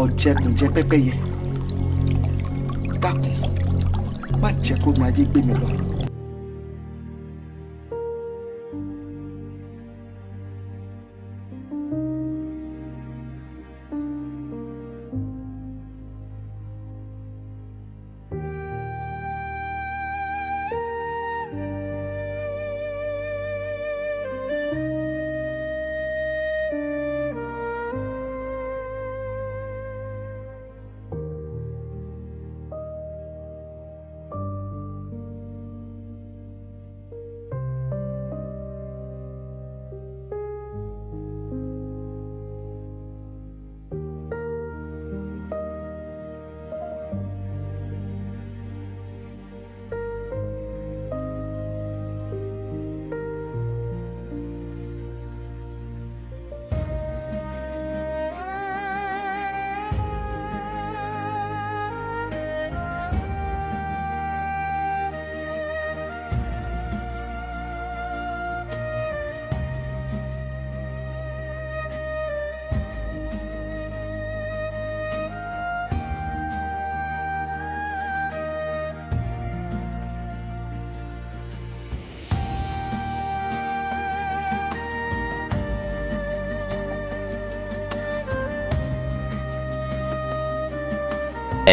Ọ̀jẹ̀kùnjẹ pẹ́pẹ́yẹ, dákun, má jẹ́ kómi ayé gbé mi lọ.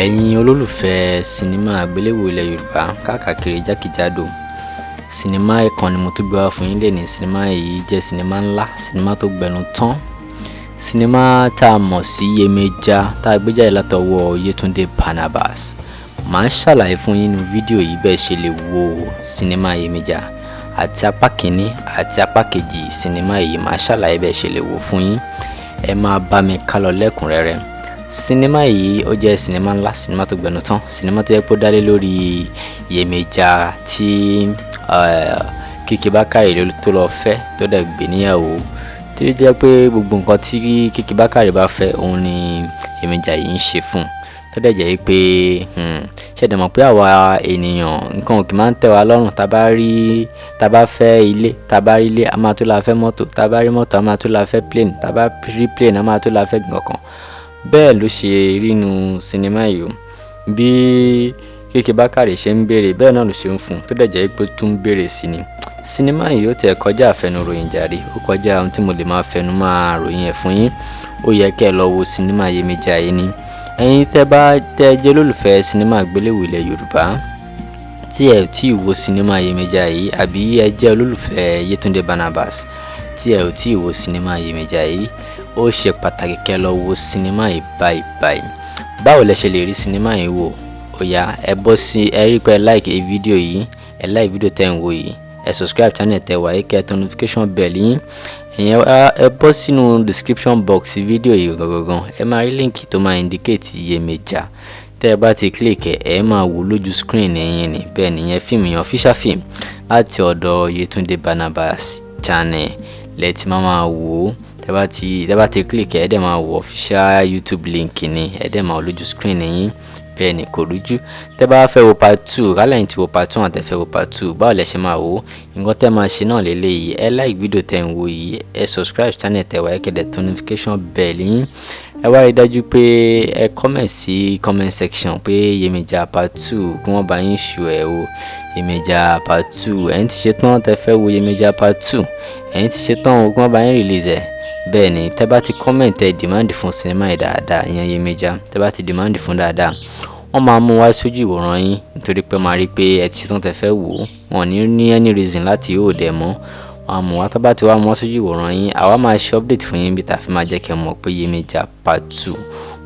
Ẹ̀yin olólùfẹ́ sinimá àgbéléwò ilẹ̀ Yorùbá káàkiri jákèjádò, sinimá kan ni mo tún gbé wá fún yín lénìí. Sinimá yìí jẹ́ sinimá ńlá, sinimá tó gbẹnu tán, sinimá tá a mọ̀ sí Yemọja tá a gbé jáde látọwọ́ Yétúndé Barnabas. Màá ṣàlàyé fún yín nínú fídíò yìí bẹ́ẹ̀ ṣe lè wo sinimá Yemọja àti apá kìíní àti apá kejì sinimá yìí. Màá ṣàlàyé bẹ́ẹ̀ ṣe lè wò fún yín. Ẹ máa bá mi kálọ lẹ́kùnrẹ́rẹ́. Sinimá yìí, ó jẹ́ sinimá ńlá, sinimá tó gbẹnu tán, sinimá tó yẹ kó dálé lórí Yemọja tí Kiki Bákàrè tó lọ fẹ́, tó dẹ̀ gbé níyàwó, tí ó jẹ́ pé gbogbo nǹkan tí Kiki Bákàrè bá fẹ́, òun ni Yemọja yìí ń ṣe fún un. Tó dẹ̀ jẹ́ pé, ṣẹ̀dẹ̀ mọ̀ pé àwa ènìyàn, nǹkan ò kì máa ń tẹ́ wa lọ́rùn. Tá bá rí, tá bá fẹ́ ilé, tá bá rí ilé, a máa tó la fẹ́ mọ́tò. Tá bá rí mọ́tò, a máa tó la fẹ́ plane. Tá bá rí plane, a máa tó la fẹ́ nǹkan. Bẹ́ẹ̀ ló ṣe rí nínú sinimá yìí o. Bí Kiki Bákàrè ṣe ń béèrè, bẹ́ẹ̀ náà ló ṣe ń fún un, tó dẹ̀ jẹ́ pé ó tún ń béèrè sí ni. Sinimá yìí, ó tẹ̀ kọjá àfẹnuròyìn jàre, ó kọjá ohun tí mo lè máa fẹnu máa ròyìn ẹ̀ fún yín. Ó yẹ kẹ́ ẹ lọ wo sinimá Yemọja yìí ni. Ẹ̀yin tẹ́ bá tẹ́ jẹ́ olólùfẹ́ sinimá àgbéléwò ilẹ̀ Yorùbá tí ẹ ò tí ì wo sinimá Yemọja yìí, àbí ẹ jẹ́ olólùfẹ́ Yétúndé Barnabas tí ẹ ò tí ì wo sinimá Yemọja yìí, ó ṣe pàtàkì kẹ́ lọ wo sinimá yìí báyìí báyìí. Báwo lẹ ṣe lè rí sinimá yìí wò? Ó yá, ẹ bọ́ sí, ẹ rí pé ẹ like fídíò yìí, ẹ like fídíò tẹ́ ń wò yìí, ẹ subscribe channel tẹ́ wà yìí, kẹ́ ẹ turn notification bell yín. Ìyẹn, ẹ bọ́ sínú description box fídíò yìí gangan, ẹ máa rí link tó máa indicate Yemọja. Tẹ́ ẹ bá ti click ẹ, ẹ máa wò lójú screen yín ni. Bẹ́ẹ̀ nìyẹn, fíìmù yẹn, official film láti ọ̀dọ̀ Yétúndé Barnabas channel lẹ ti máa máa wò ó. Tẹ́ bá ti click ẹ, ẹ dẹ̀ máa wò official YouTube link ni, ẹ dẹ̀ máa wò lójú screen yín. Bẹ́ẹ̀ ni, kò rújú. Tẹ́ bá fẹ́ wo part two, kálẹ̀ yín ti wo part one, àtẹ fẹ́ wo part two, báwo lẹ ṣe máa wò ó? Nǹkan tẹ́ máa ṣe náà lélẹ́yìí: ẹ like fídíò tẹ́ ń wò yìí, ẹ subscribe channel tẹ́ wà, ẹ kẹ́ dẹ̀ turn notification bell yín. Ẹ wá rí dájú pé ẹ comment sí comment section pé Yemọja part two, kí wọ́n bá yín ṣù ẹ̀ o. Yemọja part two, ẹ̀yin ti ṣe tán, tẹ́ fẹ́ wo Yemọja part two, ẹ̀yin ti ṣe tán o, kí wọ́n bá yín release ẹ̀. Bẹ́ẹ̀ ni, tẹ́ bá ti comment, ẹ demand fún sinimá yìí dáadáa, ìyẹn Yemọja, tẹ́ bá ti demand fún dáadáa, wọ́n máa mú wá sójú ìwòran yín, nítorí pé máa rí pé ẹ ti ṣe tán, tẹ́ fẹ́ wò ó. Wọn ò ní ní any reason láti hold ẹ̀ mọ́. Wọ́n á mú wá. Tó bá ti wá mú wá sójú ìwòran yín, àwa máa ṣe update fún yín bí tá a fi máa jẹ́ kí ẹ mọ̀ pé Yemọja part two,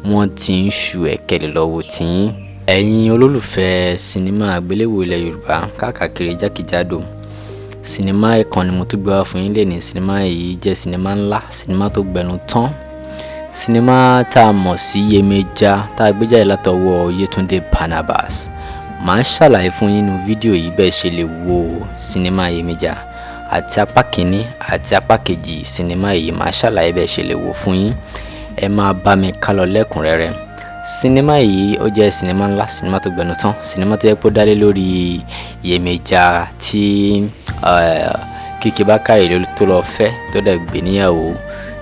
wọ́n ti ń ṣù ẹ̀, kẹ́lẹ̀ lọ́wọ́ tiyín. Ẹ̀yin olólùfẹ́ sinimá àgbéléwò ilẹ̀ Yorùbá káàkiri jákèjádò, sinimá kan ni mo tún gbé wá fún yín lénìí. Sinimá yìí jẹ́ sinimá ńlá, sinimá tó gbẹnu tán, sinimá tá a mọ̀ sí Yemọja tá a gbé jáde látọwọ́ Yétúndé Barnabas. Màá ṣàlàyé fún yín nínú fídíò yìí bẹ́ẹ̀ ṣe lè wo sinimá Yemọja àti apá kìíní àti apá kejì sinimá yìí. Màá ṣàlàyé bẹ́ẹ̀ ṣe lè wò fún yín. Ẹ máa bá mi kálọ lẹ́kùnrẹ́rẹ́. Sinimá yìí, ó jẹ́ sinimá ńlá, sinimá tó gbẹnu tán, sinimá tó yẹ kó dálé lórí Yemọja tí Kiki Bákàrè tó lọ fẹ́, tó dẹ̀ gbé níyàwó,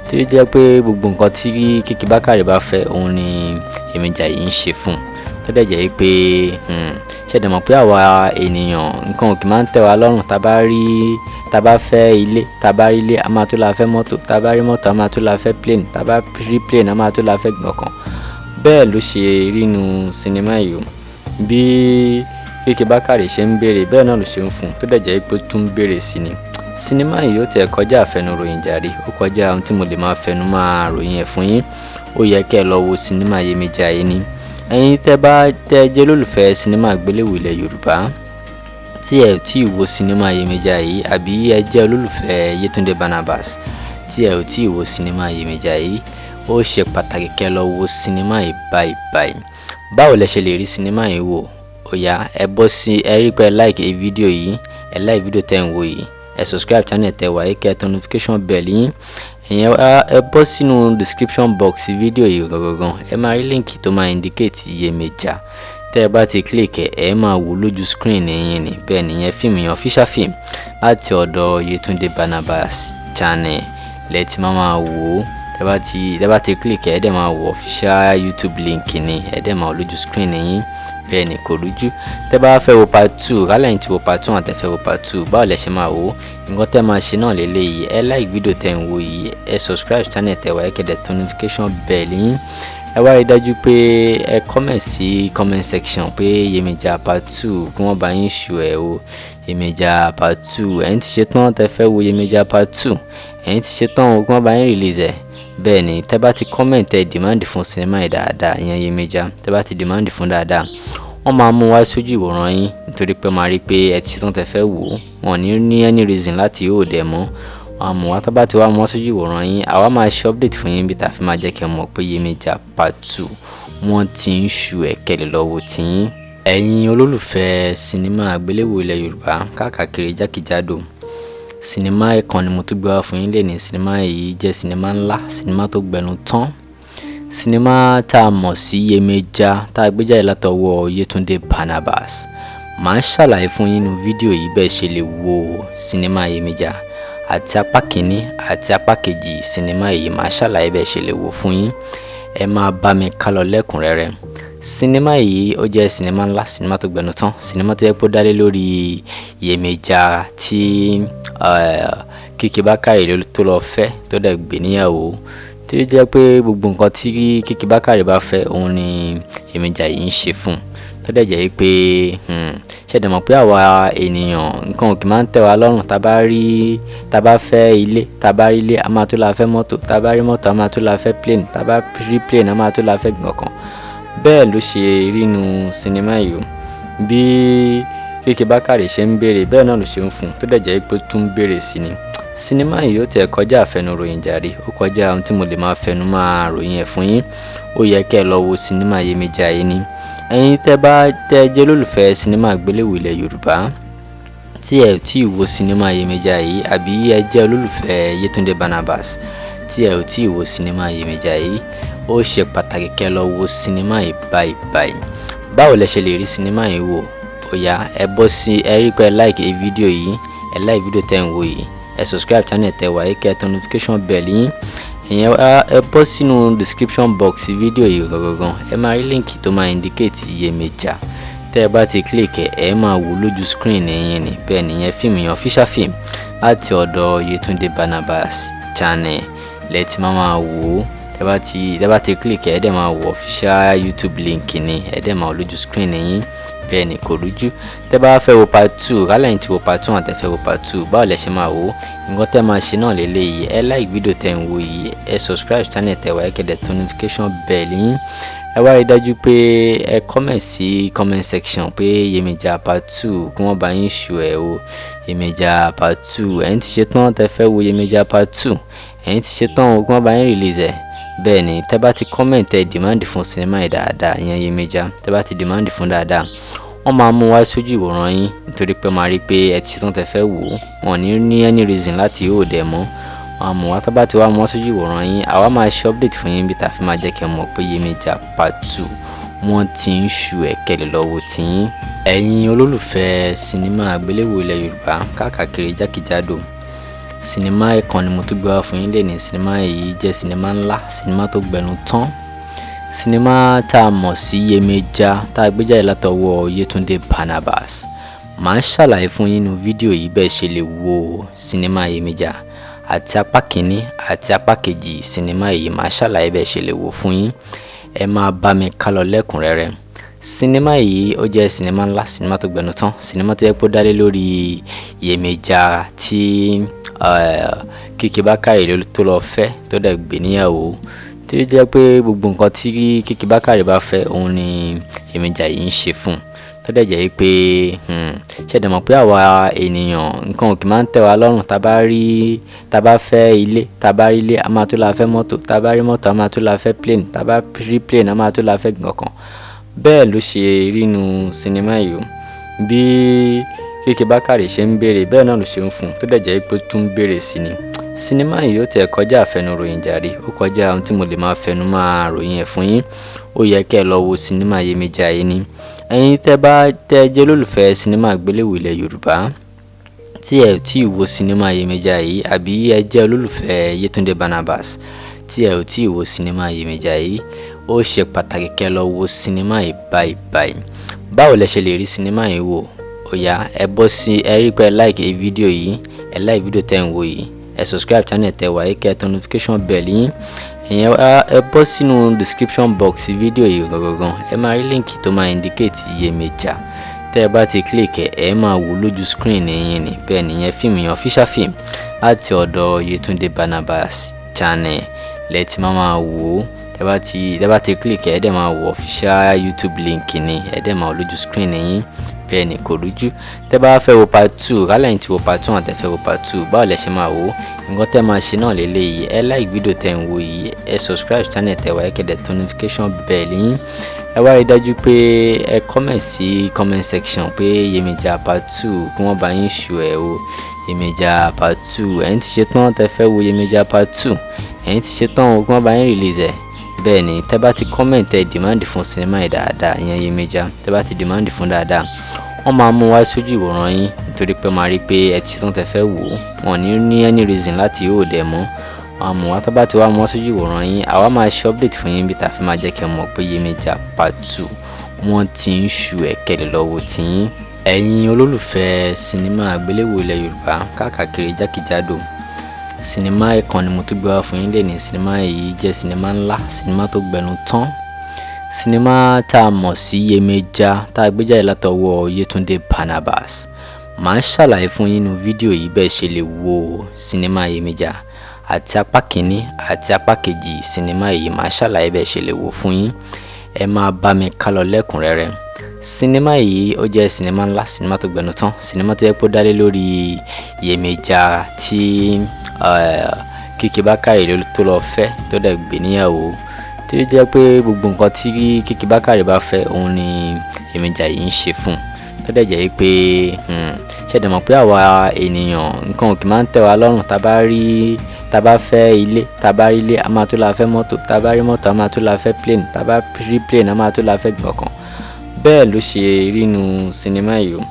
Tí ó jẹ́ pé gbogbo nǹkan tí Kiki Bákàrè bá fẹ́, òun ni Yemọja yìí ń ṣe fún un. Tó dẹ̀ jẹ́ pé ṣé ẹ dẹ̀ mọ̀ pé àwa ènìyàn, nǹkan ò kì í máa ń tẹ́ wa lọ́rùn. Tá bá rí, tá bá fẹ́ ilé, tá bá rí ilé, a máa tó la fẹ́ mọ́tò. Tá bá rí mọ́tò, a máa tó la fẹ́ plane. Tá bá rí plane, a máa tó la fẹ́ nǹkan. Bẹ́ẹ̀ ló ṣe rí nínú sinimá yìí o. Bí Kiki Bákàrè ṣe ń béèrè, bẹ́ẹ̀ náà ló ṣe ń fún un, tó dẹ̀ jẹ́ pé ó tún ń béèrè sí ni. Sinimá yìí ó tiẹ̀ kọjá àfẹnuròyìn jàre, ó kọjá ohun tí mo lè máa fẹnu máa ròyìn ẹ̀ fún yín. Ó yẹ kí ẹ lọ wo sinimá Yemọja yìí ni. Ẹ̀yin tẹ́ bá tẹ́ jẹ́ olólùfẹ́ sinimá àgbéléwò ilẹ̀ Yorùbá tí ẹ ò tíì wo sinimá Yemọja yìí, àbí ẹ jẹ́ olólùfẹ́ Yétúndé Barnabas tí ẹ ò tíì wo sinimá Yemọja yìí, ó ṣe pàtàkì kí ẹ lọ wo sinimá yìí báyìí báyìí. Báwo lẹ ṣe lè rí sinimá yìí wò? Ó yá, ẹ bọ́ sí, ẹ rí pé ẹ like fídíò yìí, ẹ like fídíò tẹ́ ń wò yìí, ẹ subscribe channel tẹ́ wà yìí, kẹ́ ẹ turn notification bell yín. Ìyẹn, ẹ bọ́ sínú description box fídíò yìí gangan, ẹ máa rí link tó máa indicate Yemọja. Tẹ́ ẹ bá ti click ẹ, ẹ máa wò lójú screen yín ni. Bẹ́ẹ̀ nìyẹn, fíìmù yẹn, official film láti ọ̀dọ̀ Yétúndé Barnabas channel lẹ ti máa máa wò ó. Tẹ́ bá ti click ẹ, ẹ dẹ̀ máa wò official YouTube link ni, ẹ dẹ̀ máa wò lójú screen yín. Bẹ́ẹ̀ ni, kò rújú. Tẹ́ bá fẹ́ wo part two, kálẹ̀ yín ti wo part one, àtẹ fẹ́ wo part two, báwo lẹ ṣe máa wò ó? Nǹkan tẹ́ máa ṣe náà lélẹ́yìí: ẹ like fídíò tẹ́ ń wò yìí, ẹ subscribe channel tẹ́ wà, ẹ kẹ́ dẹ̀ turn notification bell yín. Ẹ wá rí dájú pé ẹ comment sí comment section pé Yemọja part two, kí wọ́n bá yín shoot ẹ̀ o. Yemọja part two, ẹ̀yin ti ṣe tán, tẹ́ fẹ́ wo Yemọja part two, ẹ̀yin ti ṣe tán o, kí wọ́n bá yín release ẹ̀. Bẹ́ẹ̀ ni, tẹ́ bá ti comment, ẹ demand fún sinimá yìí dáadáa, ìyẹn Yemọja, tẹ́ bá ti demand fún dáadáa, wọ́n máa mú wá sójú ìwòran yín, nítorí pé máa rí pé ẹ ti ṣetán, tẹ́ fẹ́ wò ó. Wọn ò ní ní any reason láti hold ẹ̀ mọ́. Wọ́n á mú wá. Tó bá ti wá mú wá sójú ìwòran yín, àwa máa ṣe update fún yín bí tá a fi máa jẹ́ kí ẹ mọ̀ pé Yemọja part two, wọ́n ti ń shoot ẹ̀, kẹ́lẹ̀ lọ́wọ́ tiyín. Ẹ̀yin olólùfẹ́ sinimá àgbéléwò ilẹ̀ Yorùbá káàkiri jákèjádò, sinimá kan ni mo tún gbé wá fún yín lénìí. Sinimá yìí jẹ́ sinimá ńlá, sinimá tó gbẹnu tán, sinimá tá a mọ̀ sí Yemọja, tá a gbé jáde látọwọ́ Yétúndé Barnabas. Màá ṣàlàyé fún yín nínú fídíò yìí bẹ́ẹ̀ ṣe lè wo sinimá Yemọja, àti apá kìíní àti apá kejì sinimá yìí. Màá ṣàlàyé bẹ́ẹ̀ ṣe lè wò fún yín. Ẹ máa bá mi kálọ lẹ́kùnrẹ́rẹ́. Sinimá yìí, ó jẹ́ sinimá ńlá, sinimá tó gbẹnu tán, sinimá tó yẹ kó dálé lórí Yemọja tí Kiki Bákàrè tó lọ fẹ́, tó dẹ̀ gbé níyàwó, tí ó jẹ́ pé gbogbo nǹkan tí Kiki Bákàrè bá fẹ́, òun ni Yemọja yìí ń ṣe fún un. Tó dẹ̀ jẹ́ pé ṣé ẹ dẹ̀ mọ̀ pé àwa ènìyàn, nǹkan ò kì í máa ń tẹ́ wa lọ́rùn. Tá bá rí, tá bá fẹ́ ilé, tá bá rí ilé, a máa tó la fẹ́ mọ́tò. Tá bá rí mọ́tò, a máa tó la fẹ́ plane. Tá bá rí plane, a máa tó la fẹ́ nǹkan. Bẹ́ẹ̀ ló ṣe rí nínú sinimá yìí o. Bí Kiki Bákàrè ṣe ń béèrè, bẹ́ẹ̀ náà ló ṣe ń fún un, tó dẹ̀ jẹ́ pé ó tún ń béèrè sí ni. Sinimá yìí, ó tiẹ̀ kọjá àfẹnuròyìn jàre, ó kọjá ohun tí mo lè máa fẹnu máa ròyìn ẹ̀ fún yín. Ó yẹ kí ẹ lọ wo sinimá Yemọja yìí ni. Ẹ̀yin tẹ́ bá tẹ́ jẹ́ olólùfẹ́ sinimá àgbéléwò ilẹ̀ Yorùbá tí ẹ ò tíì wo sinimá Yemọja yìí, àbí ẹ jẹ́ olólùfẹ́ Yétúndé Barnabas tí ẹ ò tíì wo sinimá Yemọja yìí, ó ṣe pàtàkì kí ẹ lọ wo sinimá yìí báyìí báyìí. Báwo lẹ ṣe lè rí sinimá yìí wò? Ó yá, ẹ bọ́ sí, ẹ rí pé ẹ like fídíò yìí, ẹ like fídíò tẹ́ ń wò yìí, ẹ subscribe channel tẹ́ wà yìí, kẹ́ ẹ turn notification bell yín. Ìyẹn, ẹ bọ́ sínú description box fídíò yìí gangan, ẹ máa rí link tó máa indicate Yemọja. Tẹ́ ẹ bá ti click ẹ, ẹ máa wò lójú screen yín ni. Bẹ́ẹ̀ nìyẹn, fíìmù yẹn, official film láti ọ̀dọ̀ Yétúndé Barnabas channel lẹ ti máa máa wò ó. Tẹ́ bá ti click ẹ, ẹ dẹ̀ máa wò official YouTube link ni, ẹ dẹ̀ máa wò lójú screen yín. Bẹ́ẹ̀ ni, kò rújú. Tẹ́ bá fẹ́ wo part two, kálẹ̀ yín ti wo part one, àtẹ fẹ́ wo part two, báwo lẹ ṣe máa wò ó? Nǹkan tẹ́ máa ṣe náà lélẹ́yìí: ẹ like fídíò tẹ́ ń wò yìí, ẹ subscribe channel tẹ́ wà, ẹ kẹ́ dẹ̀ turn notification bell yín. Ẹ wá rí dájú pé ẹ comment sí comment section pé Yemọja part two, kí wọ́n bá yín shoot ẹ̀ o. Yemọja part two, ẹ̀yin ti ṣe tán, tẹ́ fẹ́ wo Yemọja part two, ẹ̀yin ti ṣe tán o, kí wọ́n bá yín release ẹ̀. Bẹ́ẹ̀ ni, tẹ́ bá ti comment, ẹ demand fún sinimá yìí dáadáa, ìyẹn Yemọja, tẹ́ bá ti demand fún dáadáa, wọ́n máa mú wá sójú ìwòran yín, nítorí pé máa rí pé ẹ ti ṣetán, tẹ́ fẹ́ wò ó. Wọn ò ní ní any reason láti hold ẹ̀ mọ́. Wọ́n á mú wá. Tó bá ti wá mú wá sójú ìwòran yín, àwa máa ṣe update fún yín bí tá a fi máa jẹ́ kí ẹ mọ̀ pé Yemọja part two, wọ́n ti ń shoot ẹ̀, kẹ́lẹ̀ lọ́wọ́ tiyín. Ẹ̀yin olólùfẹ́ sinimá àgbéléwò ilẹ̀ Yorùbá káàkiri jákèjádò, Sinimá kan ni mo tún gbé wá fún yín lénìí. Sinimá yìí jẹ́ sinimá ńlá, sinimá tó gbẹnu tán. Sinimá tá a mọ̀ sí Yemọja tá a gbé jáde látọwọ́ Yétúndé Barnabas. Màá ṣàlàyé fún yín nínú fídíò yìí bẹ́ẹ̀ ṣe lè wo sinimá Yemọja àti apá kìíní àti apá kejì sinimá yìí. Màá ṣàlàyé bẹ́ẹ̀ ṣe lè wò fún yín. Ẹ máa bá mi kálọ lẹ́kùnrẹ́rẹ́. Sinimá yìí ó jẹ́ sinimá ńlá, sinimá tó gbẹnu tán, sinimá tó yẹ pé ó dálé lórí Yemọja tí Kiki Bákàrè tó lọ fẹ́, tó dẹ̀ gbé níyàwó, tí ó jẹ́ pé gbogbo nǹkan tí Kiki Bákàrè bá fẹ́ òun ni Yemọja yìí ń ṣe fún un. Tó dẹ̀ jẹ́ pé ṣé ẹ dẹ̀ mọ̀ pé àwa ènìyàn nǹkan ò kì máa ń tẹ́ wa lọ́rùn. Tá bá rí, tá bá fẹ́ ilé, tá bá rí ilé, a máa tún la fẹ́ mọ́tò, tá bá rí mọ́tò, a máa tún la fẹ́ plane, tá bá rí plane, a máa tún la fẹ́ nǹkan kan. Bẹ́ẹ̀ ló ṣe rí nínú sinimá yìí o. Bí Kiki Bákàrè ṣe ń béèrè, bẹ́ẹ̀ náà ló ṣe ń fún un, tó dẹ̀ jẹ́ pé ó tún ń béèrè sí ni. Sinimá yìí ó tiẹ̀ kọjá àfẹnuròyìn jàre, ó kọjá ohun tí mo lè máa fẹnu máa ròyìn ẹ̀ fún yín. Ó yẹ kí ẹ lọ wo sinimá Yemọja yìí ni. Ẹ̀yin tẹ́ bá tẹ́ jẹ́ olólùfẹ́ sinimá àgbéléwò ilẹ̀ Yorùbá tí ẹ ò tíì wo sinimá Yemọja yìí, àbí ẹ jẹ́ olólùfẹ́ Yétúndé Barnabas tí ẹ ò tíì wo sinimá Yemọja yìí, ó ṣe pàtàkì kí ẹ lọ wo sinimá yìí báyìí báyìí. Báwo lẹ ṣe lè rí sinimá yìí wò? Ó yá, ẹ bọ́ sí, ẹ rí pé ẹ like fídíò yìí, ẹ like fídíò tẹ́ ń wò yìí, ẹ subscribe channel tẹ́ wà yìí, kẹ́ ẹ tan notification bell yín. Ìyẹn ẹ bọ́ sínú description box fídíò yìí gangan, ẹ máa rí link tó máa indicate Yemọja. Tẹ́ ẹ bá ti click ẹ, ẹ máa wò lójú screen yín ni. Bẹ́ẹ̀ nìyẹn, fíìmù yẹn, official film láti ọ̀dọ̀ Yétúndé Barnabas channel lẹ ti máa máa wò ó. Tẹ́ bá ti click ẹ, ẹ dẹ̀ máa wò official YouTube link ni, ẹ dẹ̀ máa wò lójú screen yín. Bẹ́ẹ̀ ni, kò rújú. Tẹ́ bá fẹ́ wo part two, kálẹ̀ yín ti wo part one, àtẹ fẹ́ wo part two, báwo lẹ ṣe máa wò ó? Nǹkan tẹ́ máa ṣe náà lélẹ́yìí: ẹ like fídíò tẹ́ ń wò yìí, ẹ subscribe channel tẹ́ wà, ẹ kẹ́ dẹ̀ tan notification bell yín. Ẹ wá rí dájú pé ẹ comment sí comment section pé Yemọja part two, kí wọ́n bá yín ṣù ẹ̀ o. Yemọja part two, ẹ̀yin ti ṣe tán, tẹ́ fẹ́ wo Yemọja part two, ẹ̀yin ti ṣe tán o, kí wọ́n bá yín release ẹ̀. Bẹ́ẹ̀ ni, tẹ́ bá ti comment, ẹ demand fún sinimá yìí dáadáa, ìyẹn Yemọja, tẹ́ bá ti demand fún dáadáa, wọ́n máa mú wá sójú ìwòran yín, nítorí pé máa rí pé ẹ ti ṣe tán, tẹ́ fẹ́ wò ó. Wọn ò ní ní any reason láti hold ẹ̀ mọ́. Wọ́n á mú wá. Tó bá ti wá mú wá sójú ìwòran yín, àwa máa ṣe update fún yín bí tá a fi máa jẹ́ kí ẹ mọ̀ pé Yemọja part two wọ́n ti ń ṣu ẹ̀kẹ́lẹ̀ lọ́wọ́ tiyín. Ẹ̀yin olólùfẹ́ sinimá àgbéléwò ilẹ̀ Yorùbá káàkiri jákèjádò, sinimá kan ni mo tún gbé wá fún yín lénìí. Sinimá yìí jẹ́ sinimá ńlá, sinimá tó gbẹnu tán, sinimá tá a mọ̀ sí Yemọja tá a gbé jáde látọwọ́ Yétúndé Barnabas. Màá ṣàlàyé fún yín nínú fídíò yìí bẹ́ẹ̀ ṣe lè wo sinimá Yemọja àti apá kìíní àti apá kejì sinimá yìí. Màá ṣàlàyé bẹ́ẹ̀ ṣe lè wò fún yín. Ẹ máa bá mi kálọ lẹ́kùnrẹ́rẹ́. Sinimá yìí ó jẹ́ sinimá ńlá, sinimá tó gbẹnu tán, sinimá tó yẹ pé ó dálé lórí Yemọja tí Kiki Bákàrè tó lọ fẹ́, tó dẹ̀ gbé níyàwó, tí ó jẹ́ pé gbogbo nǹkan tí Kiki Bákàrè bá fẹ́ òun ni Yemọja yìí ń ṣe fún un. Tó dẹ̀ jẹ́ pé ṣé ẹ dẹ̀ mọ̀ pé àwa ènìyàn nǹkan ò kì máa ń tẹ́ wa lọ́rùn. Tá bá rí, tá bá fẹ́ ilé, tá bá rí ilé, a máa tún la fẹ́ mọ́tò, tá bá rí mọ́tò, a máa tún la fẹ́ plane, tá bá rí plane, a máa tún la fẹ́ nǹkan kan. Bẹ́ẹ̀ ló ṣe rí nínú sinimá yìí o.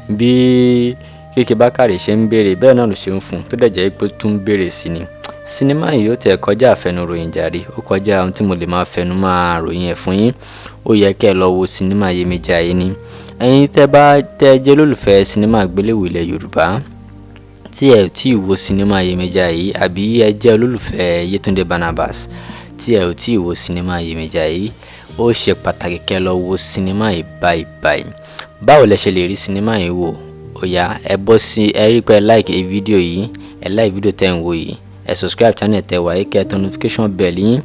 Bí Kiki Bákàrè ṣe ń béèrè, bẹ́ẹ̀ náà ló ṣe ń fún un, tó dẹ̀ jẹ́ pé ó tún ń béèrè sí ni. Sinimá yìí ó tiẹ̀ kọjá àfẹnuròyìn jàre, ó kọjá ohun tí mo lè máa fẹnu máa ròyìn ẹ̀ fún yín. Ó yẹ kí ẹ lọ wo sinimá Yemọja yìí ni. Ẹ̀yin tẹ́ bá tẹ́ jẹ́ olólùfẹ́ sinimá àgbéléwò ilẹ̀ Yorùbá tí ẹ ò tíì wo sinimá Yemọja yìí, àbí ẹ jẹ́ olólùfẹ́ Yétúndé Barnabas tí ẹ ò tíì wo sinimá Yemọja yìí, ó ṣe pàtàkì kí ẹ lọ wo sinimá yìí báyìí báyìí. Báwo lẹ ṣe lè rí sinimá yìí wò? Ó yá, ẹ bọ́ sí, ẹ rí pé ẹ like fídíò yìí, ẹ like fídíò tẹ́ ń wò yìí, ẹ subscribe channel tẹ́ wà yìí, kẹ́ ẹ tan notification bell yín.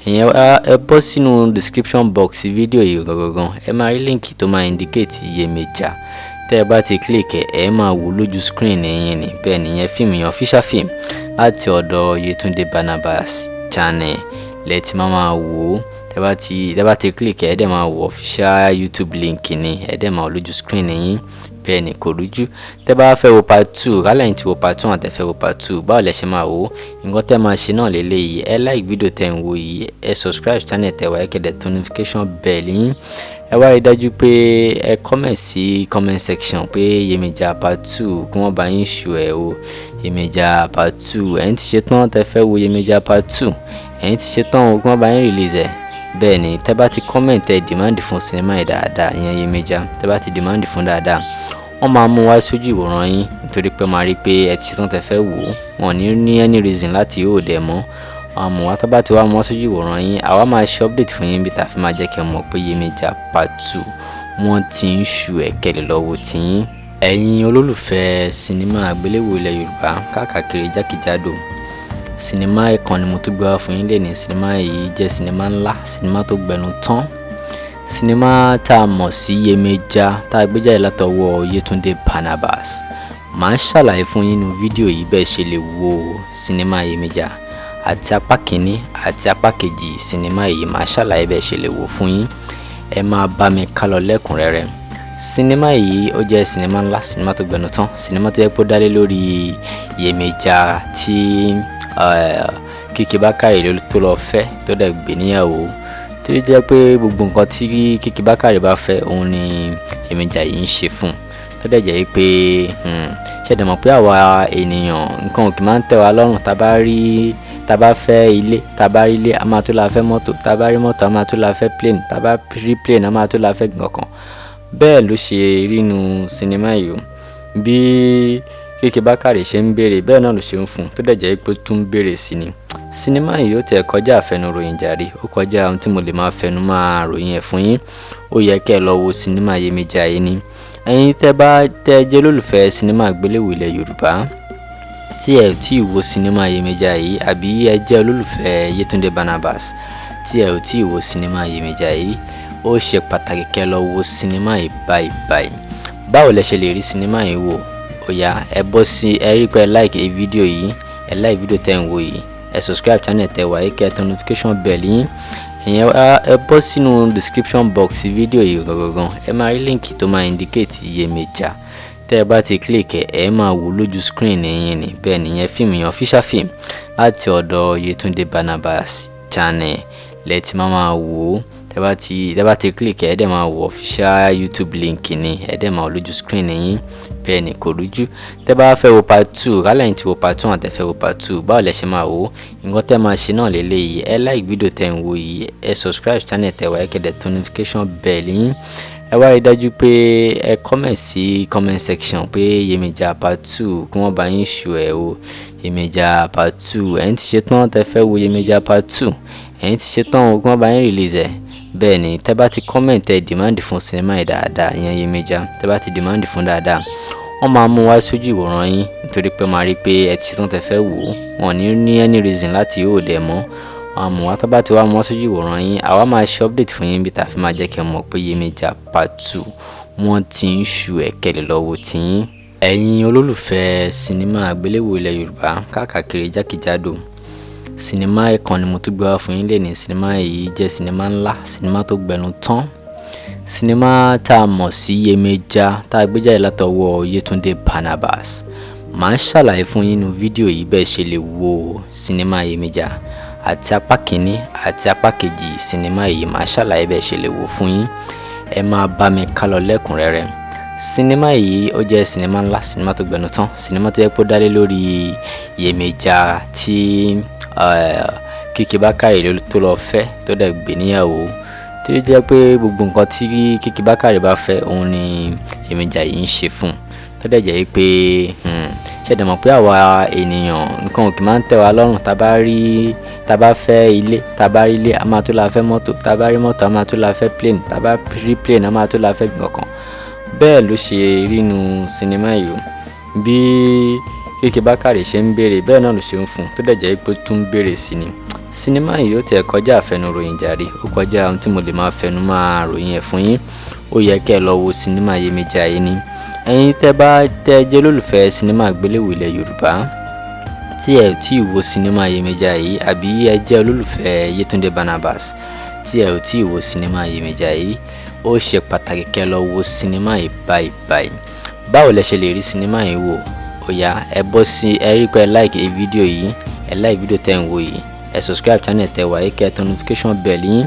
Ìyẹn ẹ bọ́ sínú description box fídíò yìí gangan, ẹ máa rí link tó máa indicate Yemọja. Tẹ́ ẹ bá ti click ẹ, ẹ máa wò lójú screen yín ni. Bẹ́ẹ̀ nìyẹn, fíìmù yẹn, official film láti ọ̀dọ̀ Yétúndé Barnabas channel lẹ ti máa máa wò ó. Tẹ́ bá ti click ẹ, ẹ dẹ̀ máa wò official YouTube link ni, ẹ dẹ̀ máa wò lójú screen yín. Bẹ́ẹ̀ ni, kò rújú. Tẹ́ bá fẹ́ wo part two, kálẹ̀ yín ti wo part one, àtẹ fẹ́ wo part two, báwo lẹ ṣe máa wò ó? Nǹkan tẹ́ máa ṣe náà lélẹ́yìí: ẹ like fídíò tẹ́ ń wò yìí, ẹ subscribe channel tẹ́ wà, ẹ kẹ́ dẹ̀ tan notification bell yín. Ẹ wá rí dájú pé ẹ comment sí comment section pé Yemọja part 2 kí wọ́n bá yín ṣù ẹ̀ o. Yemọja part 2, ẹ̀yin ti ṣe tán tẹ fẹ́ wo Yemọja part 2, ẹ̀yin ti ṣe tán o, kí wọ́n bá yín release ẹ̀. Bẹ́ẹ̀ ni, tẹ́ bá ti comment, ẹ demand fún sinimá yìí dáadáa, ìyẹn Yemọja, tẹ́ bá ti demand fún dáadáa, wọ́n máa mú wá sójú ìwòran yín, nítorí pé máa rí pé ẹ ti ṣetán tẹ fẹ́ wò ó. Wọn ò ní ní any reason láti hold ẹ̀ mọ́. Wọ́n á mú wá. Tó bá ti wá mú wá sójú ìwòran yín, àwa máa ṣe update fún yín bí tá a fi máa jẹ́ kí ẹ mọ̀ pé Yemọja part 2 wọ́n ti ń ṣù ẹ̀ kẹ́lẹ̀ lọ́wọ́ tiyín. Ẹ̀yin olólùfẹ́ sinimá àgbéléwò ilẹ̀ Yorùbá káàkiri jákèjádò, sinimá kan ni mo tún gbé wá fún yín lẹ́ni. Sinimá yìí jẹ́ sinimá ńlá, sinimá tó gbẹnu tán, sinimá tá a mọ̀ sí Yemọja, tá a gbé jáde látọwọ́ Yétúndé Barnabas. Màá ṣàlàyé fún yín nínú fídíò yìí bẹ́ẹ̀ ṣe lè wo sinimá Yemọja, àti apá kìíní àti apá kejì sinimá yìí. Màá ṣàlàyé bẹ́ẹ̀ ṣe lè wò fún yín. Ẹ máa bá mi kálọ lẹ́kùnrẹ́rẹ́. Sinimá yìí, ó jẹ́ sinimá ńlá, sinimá tó gbẹnu tán, sinimá tó yẹ kó dálé lórí Yemọja tí Kiki Bákàrè tó lọ fẹ́, tó dẹ̀ gbé níyàwó, tó jẹ́ pé gbogbo nǹkan tí Kiki Bákàrè bá fẹ́, òun ni Yemọja yìí ń ṣe fún un. Tó dẹ̀ jẹ́ pé, ṣé ẹ dẹ̀ mọ̀ pé àwa ènìyàn, nǹkan ò kì máa ń tẹ́ wa lọ́rùn. Tá bá rí, tá bá fẹ́ ilé, tá bá rí ilé, a máa tó la fẹ́ mọ́tò. Tá bá rí mọ́tò, a máa tó la fẹ́ plane. Tá bá rí plane, a máa tó la fẹ́ nǹkan. Bẹ́ẹ̀ ló ṣe rí nínú sinimá yìí o. Bí Kiki Bákàrè ṣe ń béèrè, bẹ́ẹ̀ náà ló ṣe ń fún un, tó dẹ̀ jẹ́ pé ó tún ń béèrè sí ni. Sinimá yìí, ó tiẹ̀ kọjá àfẹnuròyìn jàre, ó kọjá ohun tí mo lè máa fẹnu máa ròyìn ẹ̀ fún yín. Ó yẹ kẹ́ ẹ lọ wo sinimá Yemọja yìí ni. Ẹ̀yin tẹ́ bá tẹ́ jẹ́ olólùfẹ́ sinimá àgbéléwò ilẹ̀ Yorùbá tí ẹ ò tí ì wo sinimá Yemọja yìí, àbí ẹ jẹ́ olólùfẹ́ Yétúndé Barnabas tí ẹ ò tí ì wo sinimá Yemọja yìí, ó ṣe pàtàkì kẹ́ ẹ lọ wo sinimá yìí báyìí báyìí. Báwo lẹ ṣe lè rí sinimá yìí wò? Ó yá, ẹ bọ́ sí, ẹ rí pé ẹ like fídíò yìí, ẹ like fídíò tẹ́ ń wò yìí, ẹ subscribe channel tẹ́ wà yìí, kẹ́ ẹ tẹ notification bell yín. Ìyẹn, ẹ bọ́ sínú description box fídíò yìí gangan, ẹ máa rí link tó máa indicate Yemọja. Tẹ́ ẹ bá ti click ẹ, ẹ máa wò lójú screen yín ni. Bẹ́ẹ̀ nìyẹn, fíìmù yẹn, official film láti ọ̀dọ̀ Yétúndé Barnabas channel lẹ ti máa máa wò ó. Tẹ́ bá ti click ẹ, ẹ dẹ̀ máa wò official YouTube link ni, ẹ dẹ̀ máa wò lójú screen yín. Bẹ́ẹ̀ ni, kò rújú. Tẹ́ bá fẹ́ wo part 2, kálẹ̀ yín ti wo part 1, tẹ́ fẹ́ wo part 2, báwo lẹ ṣe máa wò ó? Nǹkan tẹ́ máa ṣe náà lélẹ́yìí: ẹ like fídíò tẹ́ ń wò yìí, ẹ subscribe channel tẹ́ wà, ẹ kẹ́ dẹ̀ tẹ notification bell yín. Ẹ wá rí dájú pé ẹ comment sí comment section pé Yemọja part 2 kí wọ́n bá yín ṣù ẹ̀ o. Yemọja part 2, ẹ̀yin ti ṣe tán tẹ́ fẹ́ wo Yemọja part 2, ẹ̀yin ti ṣe tán o, kí wọ́n bá yín release ẹ̀. Bẹ́ẹ̀ ni, tẹ́ bá ti comment, ẹ demand fún sinimá yìí dáadáa, ìyẹn Yemọja, tẹ́ bá ti demand fún dáadáa, wọ́n máa mú wá sójú ìwòran yín, nítorí pé máa rí pé ẹ ti ṣetán tẹ́ fẹ́ wò ó. Wọn ò ní ní any reason láti hold ẹ̀ mọ́. Wọ́n á mú wá. Tó bá ti wá mú wá sójú ìwòran yín, àwa máa ṣe update fún yín bí tá a fi máa jẹ́ kí ẹ mọ̀ pé Yemọja part 2 wọ́n ti ń ṣù ẹ̀ kẹ́lẹ̀ lọ́wọ́ tiyín. Ẹ̀yin olólùfẹ́ sinimá àgbéléwò ilẹ̀ Yorùbá káàkiri jákèjádò, sinimá kan ni mo tún gbé wá fún yín lẹ́ni. Sinimá yìí jẹ́ sinimá ńlá, sinimá tó gbẹnu tán, sinimá tá a mọ̀ sí Yemọja, tá a gbé jáde látọwọ́ Yétúndé Barnabas. Màá ṣàlàyé fún yín nínú fídíò yìí bẹ́ẹ̀ ṣe lè wo sinimá Yemọja, àti apá kìíní àti apá kejì sinimá yìí. Màá ṣàlàyé bẹ́ẹ̀ ṣe lè wò fún yín. Ẹ máa bá mi kálọ lẹ́kùnrẹ́rẹ́. Sinimá yìí, ó jẹ́ sinimá ńlá, sinimá tó gbẹnu tán, sinimá tó yẹ kó dálé lórí Yemọja tí Kiki Bákàrè tó lọ fẹ́, tó dẹ̀ gbé níyàwó, tó jẹ́ pé gbogbo nǹkan tí Kiki Bákàrè bá fẹ́, òun ni Yemọja yìí ń ṣe fún un. Tó dẹ̀ jẹ́ pé, ṣé ẹ dẹ̀ mọ̀ pé àwa ènìyàn, nǹkan ò kì máa ń tẹ́ wa lọ́rùn. Tá bá rí, tá bá fẹ́ ilé, tá bá rí ilé, a máa tó la fẹ́ mọ́tò. Tá bá rí mọ́tò, a máa tó la fẹ́ plane. Tá bá rí plane, a máa tó la fẹ́ nǹkan. Bẹ́ẹ̀ ló ṣe rí nínú sinimá yìí o. Bí Kiki Bákàrè ṣe ń béèrè, bẹ́ẹ̀ náà ló ṣe ń fún un, tó dẹ̀ jẹ́ pé ó tún ń béèrè sí ni. Sinimá yìí, ó tiẹ̀ kọjá àfẹnuròyìn jàre, ó kọjá ohun tí mo lè máa fẹnu máa ròyìn ẹ̀ fún yín. Ó yẹ kẹ́ ẹ lọ wo sinimá Yemọja yìí ni. Ẹ̀yin tẹ́ bá tẹ́ jẹ́ olólùfẹ́ sinimá àgbéléwò ilẹ̀ Yorùbá tí ẹ ò tí ì wo sinimá Yemọja yìí, àbí ẹ jẹ́ olólùfẹ́ Yétúndé Barnabas tí ẹ ò tí ì wo sinimá Yemọja yìí, ó ṣe pàtàkì kẹ́ ẹ lọ wo sinimá yìí báyìí báyìí. Báwo lẹ ṣe lè rí sinimá yìí wò? Ó yá, ẹ bọ́ sí, ẹ rí pé ẹ like fídíò yìí, ẹ like fídíò tẹ́ ń wò yìí, ẹ subscribe channel tẹ́ wà yìí, kẹ́ ẹ tẹ notification bell yín.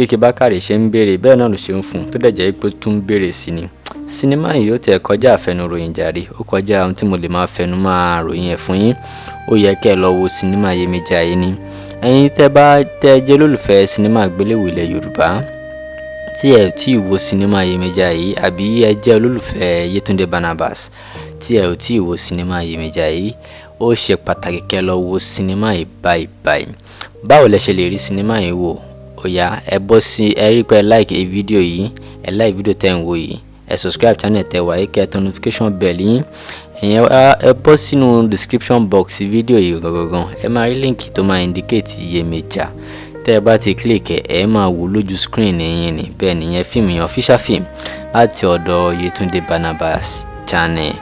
Kiki Bákàrè ṣe ń béèrè bẹ́ẹ̀ náà ló ṣe ń fún un, tó dẹ̀ jẹ́ pé ó tún ń béèrè sí ni. Sinimá yìí ó tiẹ̀ kọjá àfẹnuròyìn jàre, ó kọjá ohun tí mo lè máa fẹnu máa ròyìn ẹ̀ fún yín. Ó yẹ kẹ́ ẹ lọ wo sinimá Yemọja yìí ni. Ẹ̀yin tẹ́ bá tẹ́ jẹ́ olólùfẹ́ sinimá àgbéléwò ilẹ̀ Yorùbá tí ẹ tí ì wo sinimá Yemọja yìí, àbí ẹ jẹ́ olólùfẹ́ Yétúndé Barnabas tí ẹ ò tí ì wo sinimá Yemọja yìí, ó ṣe pàtàkì kẹ́ ẹ lọ wo sinimá yìí báyìí báyìí. Báwo lẹ ṣe lè rí sinimá yìí wò? Ó yá, ẹ bọ́ sí ẹ rí pé ẹ like fídíò yìí, ẹ like fídíò tẹ́ ń wò yìí, ẹ subscribe channel tẹ́ wà yìí, kẹ́ ẹ turn notification bell yín. Ẹ̀yin ẹ bọ́ sínú description box fídíò yìí gangan, ẹ máa rí link tó máa indicate Yemọja. Tẹ́ ẹ bá ti click ẹ, ẹ máa wò lójú screen yín ni. Bẹ́ẹ̀ nìyẹn, fíìmù yẹn, official film láti ọ̀dọ̀ Yétúndé Barnabas channel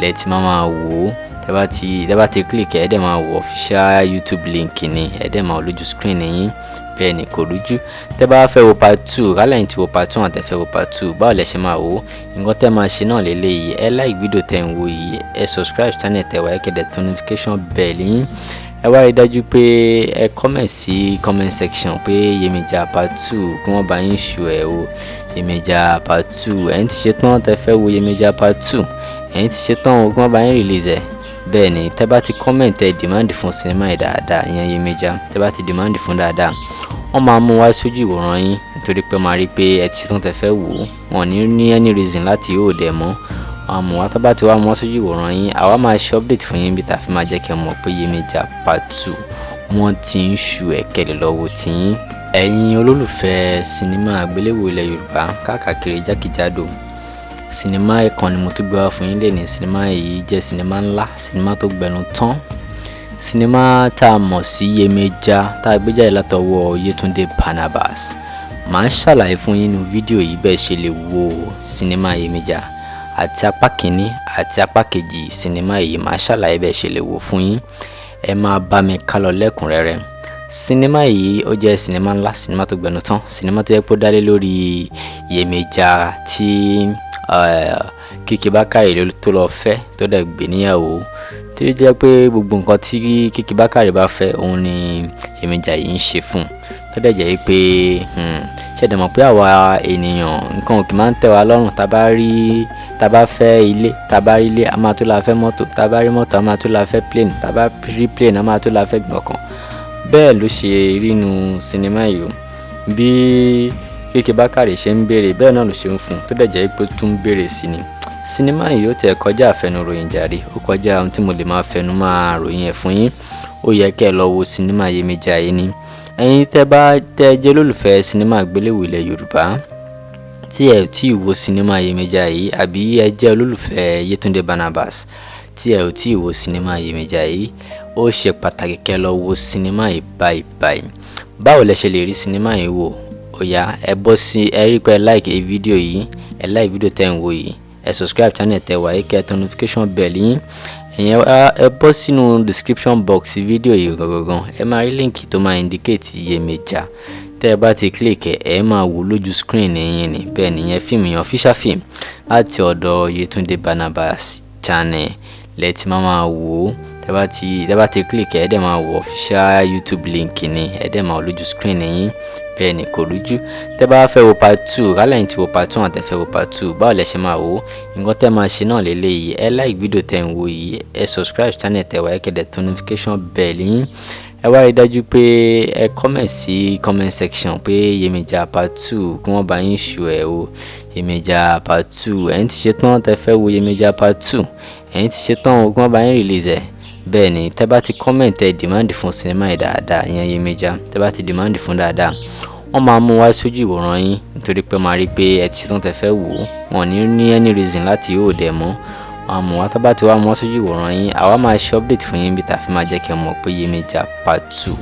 lẹ ti máa wò ó. Tẹ́ bá ti click ẹ, ẹ dẹ̀ máa wò official YouTube link ni, ẹ dẹ̀ máa wò lójú screen yín. Bẹ́ẹ̀ ni, kò rújú. Tẹ́ bá fẹ́ wo part two, kálẹ̀ yín ti wo part one, àtẹ fẹ́ wo part two, báwo lẹ ṣe máa wò ó? Nǹkan tẹ́ máa ṣe náà lélẹ́yìí: ẹ like fídíò tẹ́ ń wò yìí, ẹ subscribe channel tẹ́ wà, ẹ kẹ́ dẹ̀ turn notification bell yín. Ẹ wá rí dájú pé ẹ comment sí comment section pé Yemọja part two, kí wọ́n bá yín ṣù ẹ̀ o. Yemọja part two, ẹ̀yin ti ṣe tán tẹ́ fẹ́ wo Yemọja part two, ẹ̀yin ti ṣe tán o, kí wọ́n bá yín release ẹ̀. Bẹ́ẹ̀ ni, tẹ́ bá ti comment, ẹ demand fún sinimá yìí dáadáa, ìyẹn Yemọja, tẹ́ bá ti demand fún dáadáa, wọ́n máa mú wá sójú ìwòran yín, nítorí pé máa rí pé ẹ ti ṣetán tẹ́ fẹ́ wò ó. Wọn ò ní ní any reason láti hold ẹ̀ mọ́. Wọ́n á mú wá. Tó bá ti wá mú wá sójú ìwòran yín, àwa máa ṣe update fún yín bí tá a fi máa jẹ́ kí ẹ mọ̀ pé Yemọja part two, wọ́n ti ń ṣu ẹ̀kẹ́lẹ̀ lọ́wọ́ tiyín. Ẹ̀yin olólùfẹ́ sinimá àgbéléwò ilẹ̀ Yorùbá káàkiri jákèjádò, sinimá kan ni mo tún gbé wá fún yín lẹ́nìí. Sinimá yìí jẹ́ sinimá ńlá, sinimá tó gbẹnu tán, sinimá tá a mọ̀ sí Yemọja, tá a gbé jáde látọwọ́ Yétúndé Barnabas. Màá ṣàlàyé fún yín nínú fídíò yìí bẹ́ẹ̀ ṣe lè wo sinimá Yemọja, àti apá kìíní àti apá kejì sinimá yìí. Màá ṣàlàyé bẹ́ẹ̀ ṣe lè wò fún yín. Ẹ máa bá mi kálọ lẹ́kùnrẹ́rẹ́. Sinimá yìí ó jẹ́ sinimá ńlá, sinimá tó gbẹnu tán, sinimá tó yẹ kó dálé lórí Yemọja tí Kiki Bákàrè tó lọ fẹ́, tó dẹ̀ gbé níyàwó, tí ó jẹ́ pé gbogbo nǹkan tí Kiki Bákàrè bá fẹ́, òun ni Yemọja yìí ń ṣe fún un, tó dẹ̀ jẹ́ pé ṣé ẹ dẹ̀ mọ̀ pé àwa ènìyàn, nǹkan ò kì máa ń tẹ́ wa lọ́rùn. Tá bá rí, tá bá fẹ́ ilé, tá bá rí ilé, a máa tó la fẹ́ mọ́tò, tá bá rí mọ́tò, a máa tó la fẹ́ plane, tá bá rí plane, a máa tó la fẹ́ gbọ̀ngàn. Bẹ́ẹ̀ ló ṣe rí nínú sinimá yìí o. Bí Kiki Bákàrè ṣe ń béèrè, bẹ́ẹ̀ náà ló ṣe ń fún un, tó dẹ̀ jẹ́ pé ó tún ń béèrè sí ni. Sinimá yìí ó tiẹ̀ kọjá àfẹnuròyìn jàre, ó kọjá ohun tí mo lè máa fẹnu máa ròyìn ẹ̀ fún yín. Ó yẹ kẹ́ ẹ lọ wo sinimá Yemọja yìí ni. Ẹ̀yin tẹ́ bá tẹ́ jẹ́ olólùfẹ́ sinimá àgbéléwò ilẹ̀ Yorùbá tí ẹ tí ì wo sinimá Yemọja yìí, àbí ẹ jẹ́ olólùfẹ́ Yétúndé Barnabas tí ẹ ò tí ì wo sinimá Yemọja yìí, ó ṣe pàtàkì kẹ́ ẹ lọ wo sinimá yìí báyìí báyìí. Báwo lẹ ṣe lè rí sinimá yìí wò? Ó yá, ẹ bọ́ sí ẹ rí pé ẹ like fídíò yìí, ẹ like fídíò tẹ́ ń wò yìí, ẹ subscribe channel tẹ́ wà yìí, kẹ́ ẹ turn notification bell yín. Ẹ̀yin ẹ bọ́ sínú description box fídíò yìí gangan, ẹ máa rí link tó máa indicate Yemọja. Tẹ́ ẹ bá ti click ẹ, ẹ máa wò lójú screen yín ni. Bẹ́ẹ̀ nìyẹn, fíìmù yẹn, official film láti ọ̀dọ̀ Yétúndé Barnabas channel lẹ ti máa wò ó. Tẹ́ bá ti click ẹ, ẹ dẹ̀ máa wò official YouTube link ni, ẹ dẹ̀ máa wò lójú screen yín. Bẹ́ẹ̀ ni, kò rújú. Tẹ́ bá fẹ́ wo part two, kálẹ̀ yín ti wo part one, àtẹ fẹ́ wo part two, báwo lẹ ṣe máa wò ó? Nǹkan tẹ́ máa ṣe náà lélẹ́yìí: ẹ like fídíò tẹ́ ń wò yìí, ẹ subscribe channel tẹ́ wà, ẹ kẹ́ dẹ̀ turn notification bell yín. Ẹ wá rí dájú pé ẹ comment sí comment section pé Yemọja part two, kí wọ́n bá yín ṣù ẹ̀ o. Yemọja part two, ẹ̀yin ti ṣe tán tẹ́ fẹ́ wo Yemọja part two, ẹ̀yin ti ṣe tán o, kí wọ́n bá yín release ẹ̀. Bẹ́ẹ̀ ni, tẹ́ bá ti comment, ẹ demand fún sinimá yìí dáadáa, ìyẹn Yemọja, tẹ́ bá ti demand fún dáadáa, wọ́n máa mú wá sójú ìwòran yín, nítorí pé máa rí pé ẹ ti ṣetán tẹ́ fẹ́ wò ó. Wọn ò ní ní any reason láti hold ẹ̀ mọ́. Wọ́n á mú wá. Tó bá ti wá mú wá sójú ìwòran yín, àwa máa ṣe update fún yín bí tá a fi máa jẹ́ kí ẹ mọ̀ pé Yemọja part two,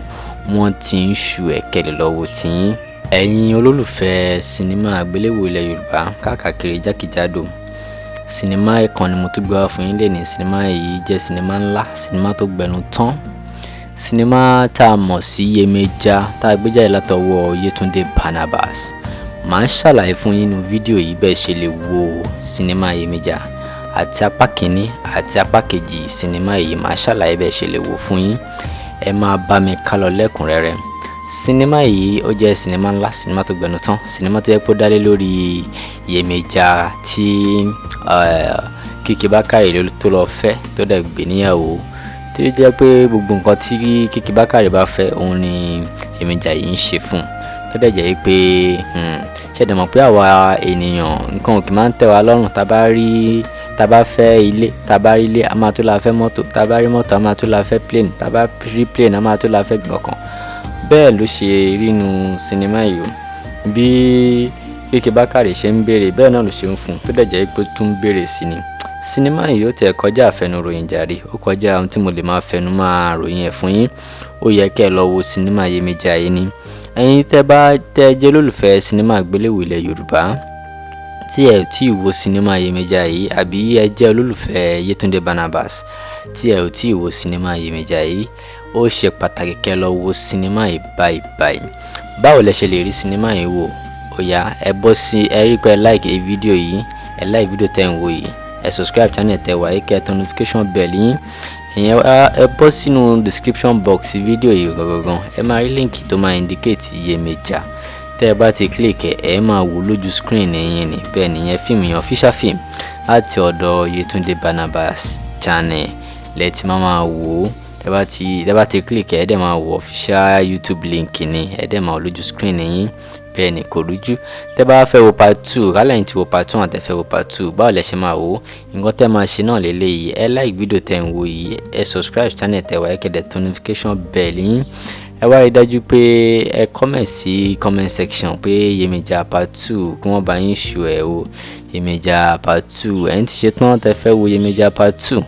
wọ́n ti ń ṣu ẹ̀kẹ́lẹ̀ lọ́wọ́ tiyín. Ẹ̀yin olólùfẹ́ sinimá àgbéléwò ilẹ̀ Yorùbá káàkiri jákèjádò, sinimá kan ni mo tún gbé wá fún yín lẹ́nìí. Sinimá yìí jẹ́ sinimá ńlá, sinimá tó gbẹnu tán, sinimá tá a mọ̀ sí Yemọja, tá a gbé jáde látọwọ́ Yétúndé Barnabas. Màá ṣàlàyé fún yín nínú fídíò yìí bẹ́ẹ̀ ṣe lè wo sinimá Yemọja, àti apá kìíní àti apá kejì sinimá yìí. Màá ṣàlàyé bẹ́ẹ̀ ṣe lè wò fún yín. Ẹ máa bá mi kálọ lẹ́kùnrẹ́rẹ́. Sinimá yìí ó jẹ́ sinimá ńlá, sinimá tó gbẹnu tán, sinimá tó yẹ kó dálé lórí Yemọja tí Kiki Bákàrè tó lọ fẹ́, tó dẹ̀ gbé níyàwó, tí ó jẹ́ pé gbogbo nǹkan tí Kiki Bákàrè bá fẹ́, òun ni Yemọja yìí ń ṣe fún un. Tó dẹ̀ jẹ́ pé ṣé ẹ dẹ̀ mọ̀ pé àwa ènìyàn, nǹkan ò kì máa ń tẹ́ wa lọ́rùn. Tá bá rí, tá bá fẹ́ ilé, tá bá rí ilé, a máa tó la fẹ́ mọ́tò. Tá bá rí mọ́tò, a máa tó la fẹ́ plane. Tá bá rí plane, a máa tó la fẹ́ nǹkan. Bẹ́ẹ̀ ló ṣe rí nínú sinimá yìí o. Bí Kiki Bákàrè ṣe ń béèrè, bẹ́ẹ̀ náà ló ṣe ń fún un, tó dẹ̀ jẹ́ pé ó tún ń béèrè sí ni. Sinimá yìí ó tẹ̀ kọjá àfẹnuròyìn jàre, ó kọjá ohun tí mo lè máa fẹnu máa ròyìn ẹ̀ fún yín. Ó yẹ kẹ́ ẹ lọ wo sinimá Yemọja yìí ni. Ẹ̀yin tẹ́ bá tẹ́ jẹ́ olólùfẹ́ sinimá àgbéléwò ilẹ̀ Yorùbá tí ẹ ò tí ì wo sinimá Yemọja yìí, àbí ẹ jẹ́ olólùfẹ́ Yétúndé Barnabas tí ẹ ò tí ì wo sinimá Yemọja yìí, ó ṣe pàtàkì kẹ́ ẹ lọ wo sinimá yìí báyìí báyìí. Báwo lẹ ṣe lè rí sinimá yìí wò? Ó yá, ẹ bọ́ sí ẹ rí pé ẹ like fídíò yìí, ẹ like fídíò tẹ́ ń wò yìí, ẹ subscribe channel tẹ́ wà yìí, kẹ́ ẹ turn notification bell yín. Ìyẹn, ẹ bọ́ sínú description box fídíò yìí gangan, ẹ máa rí link tó máa indicate Yemọja. Tẹ́ ẹ bá ti click ẹ, ẹ máa wò lójú screen yín ni. Bẹ́ẹ̀ nìyẹn, fíìmù yẹn, official film láti ọ̀dọ̀ Yétúndé Barnabas channel lẹ ti máa wò ó. Tẹ́ bá ti click ẹ, ẹ dẹ̀ máa wò official YouTube link ni, ẹ dẹ̀ máa wò lójú screen yín. Bẹ́ẹ̀ ni, kò rújú. Tẹ́ bá fẹ́ wo part two, kálẹ̀ yín ti wo part one, àtẹ fẹ́ wo part two, báwo lẹ ṣe máa wò ó? Nǹkan tẹ́ máa ṣe náà lélẹ́yìí: ẹ like fídíò tẹ́ ń wò yìí, ẹ subscribe channel tẹ́ wà, ẹ kẹ́ dẹ̀ turn notification bell yín. Ẹ wá rí dájú pé ẹ comment sí comment section pé Yemọja part two, kí wọ́n bá yín shoot ẹ̀ o. Yemọja part two, ẹ̀yin ti ṣe tán, tẹ́ fẹ́ wo Yemọja part two,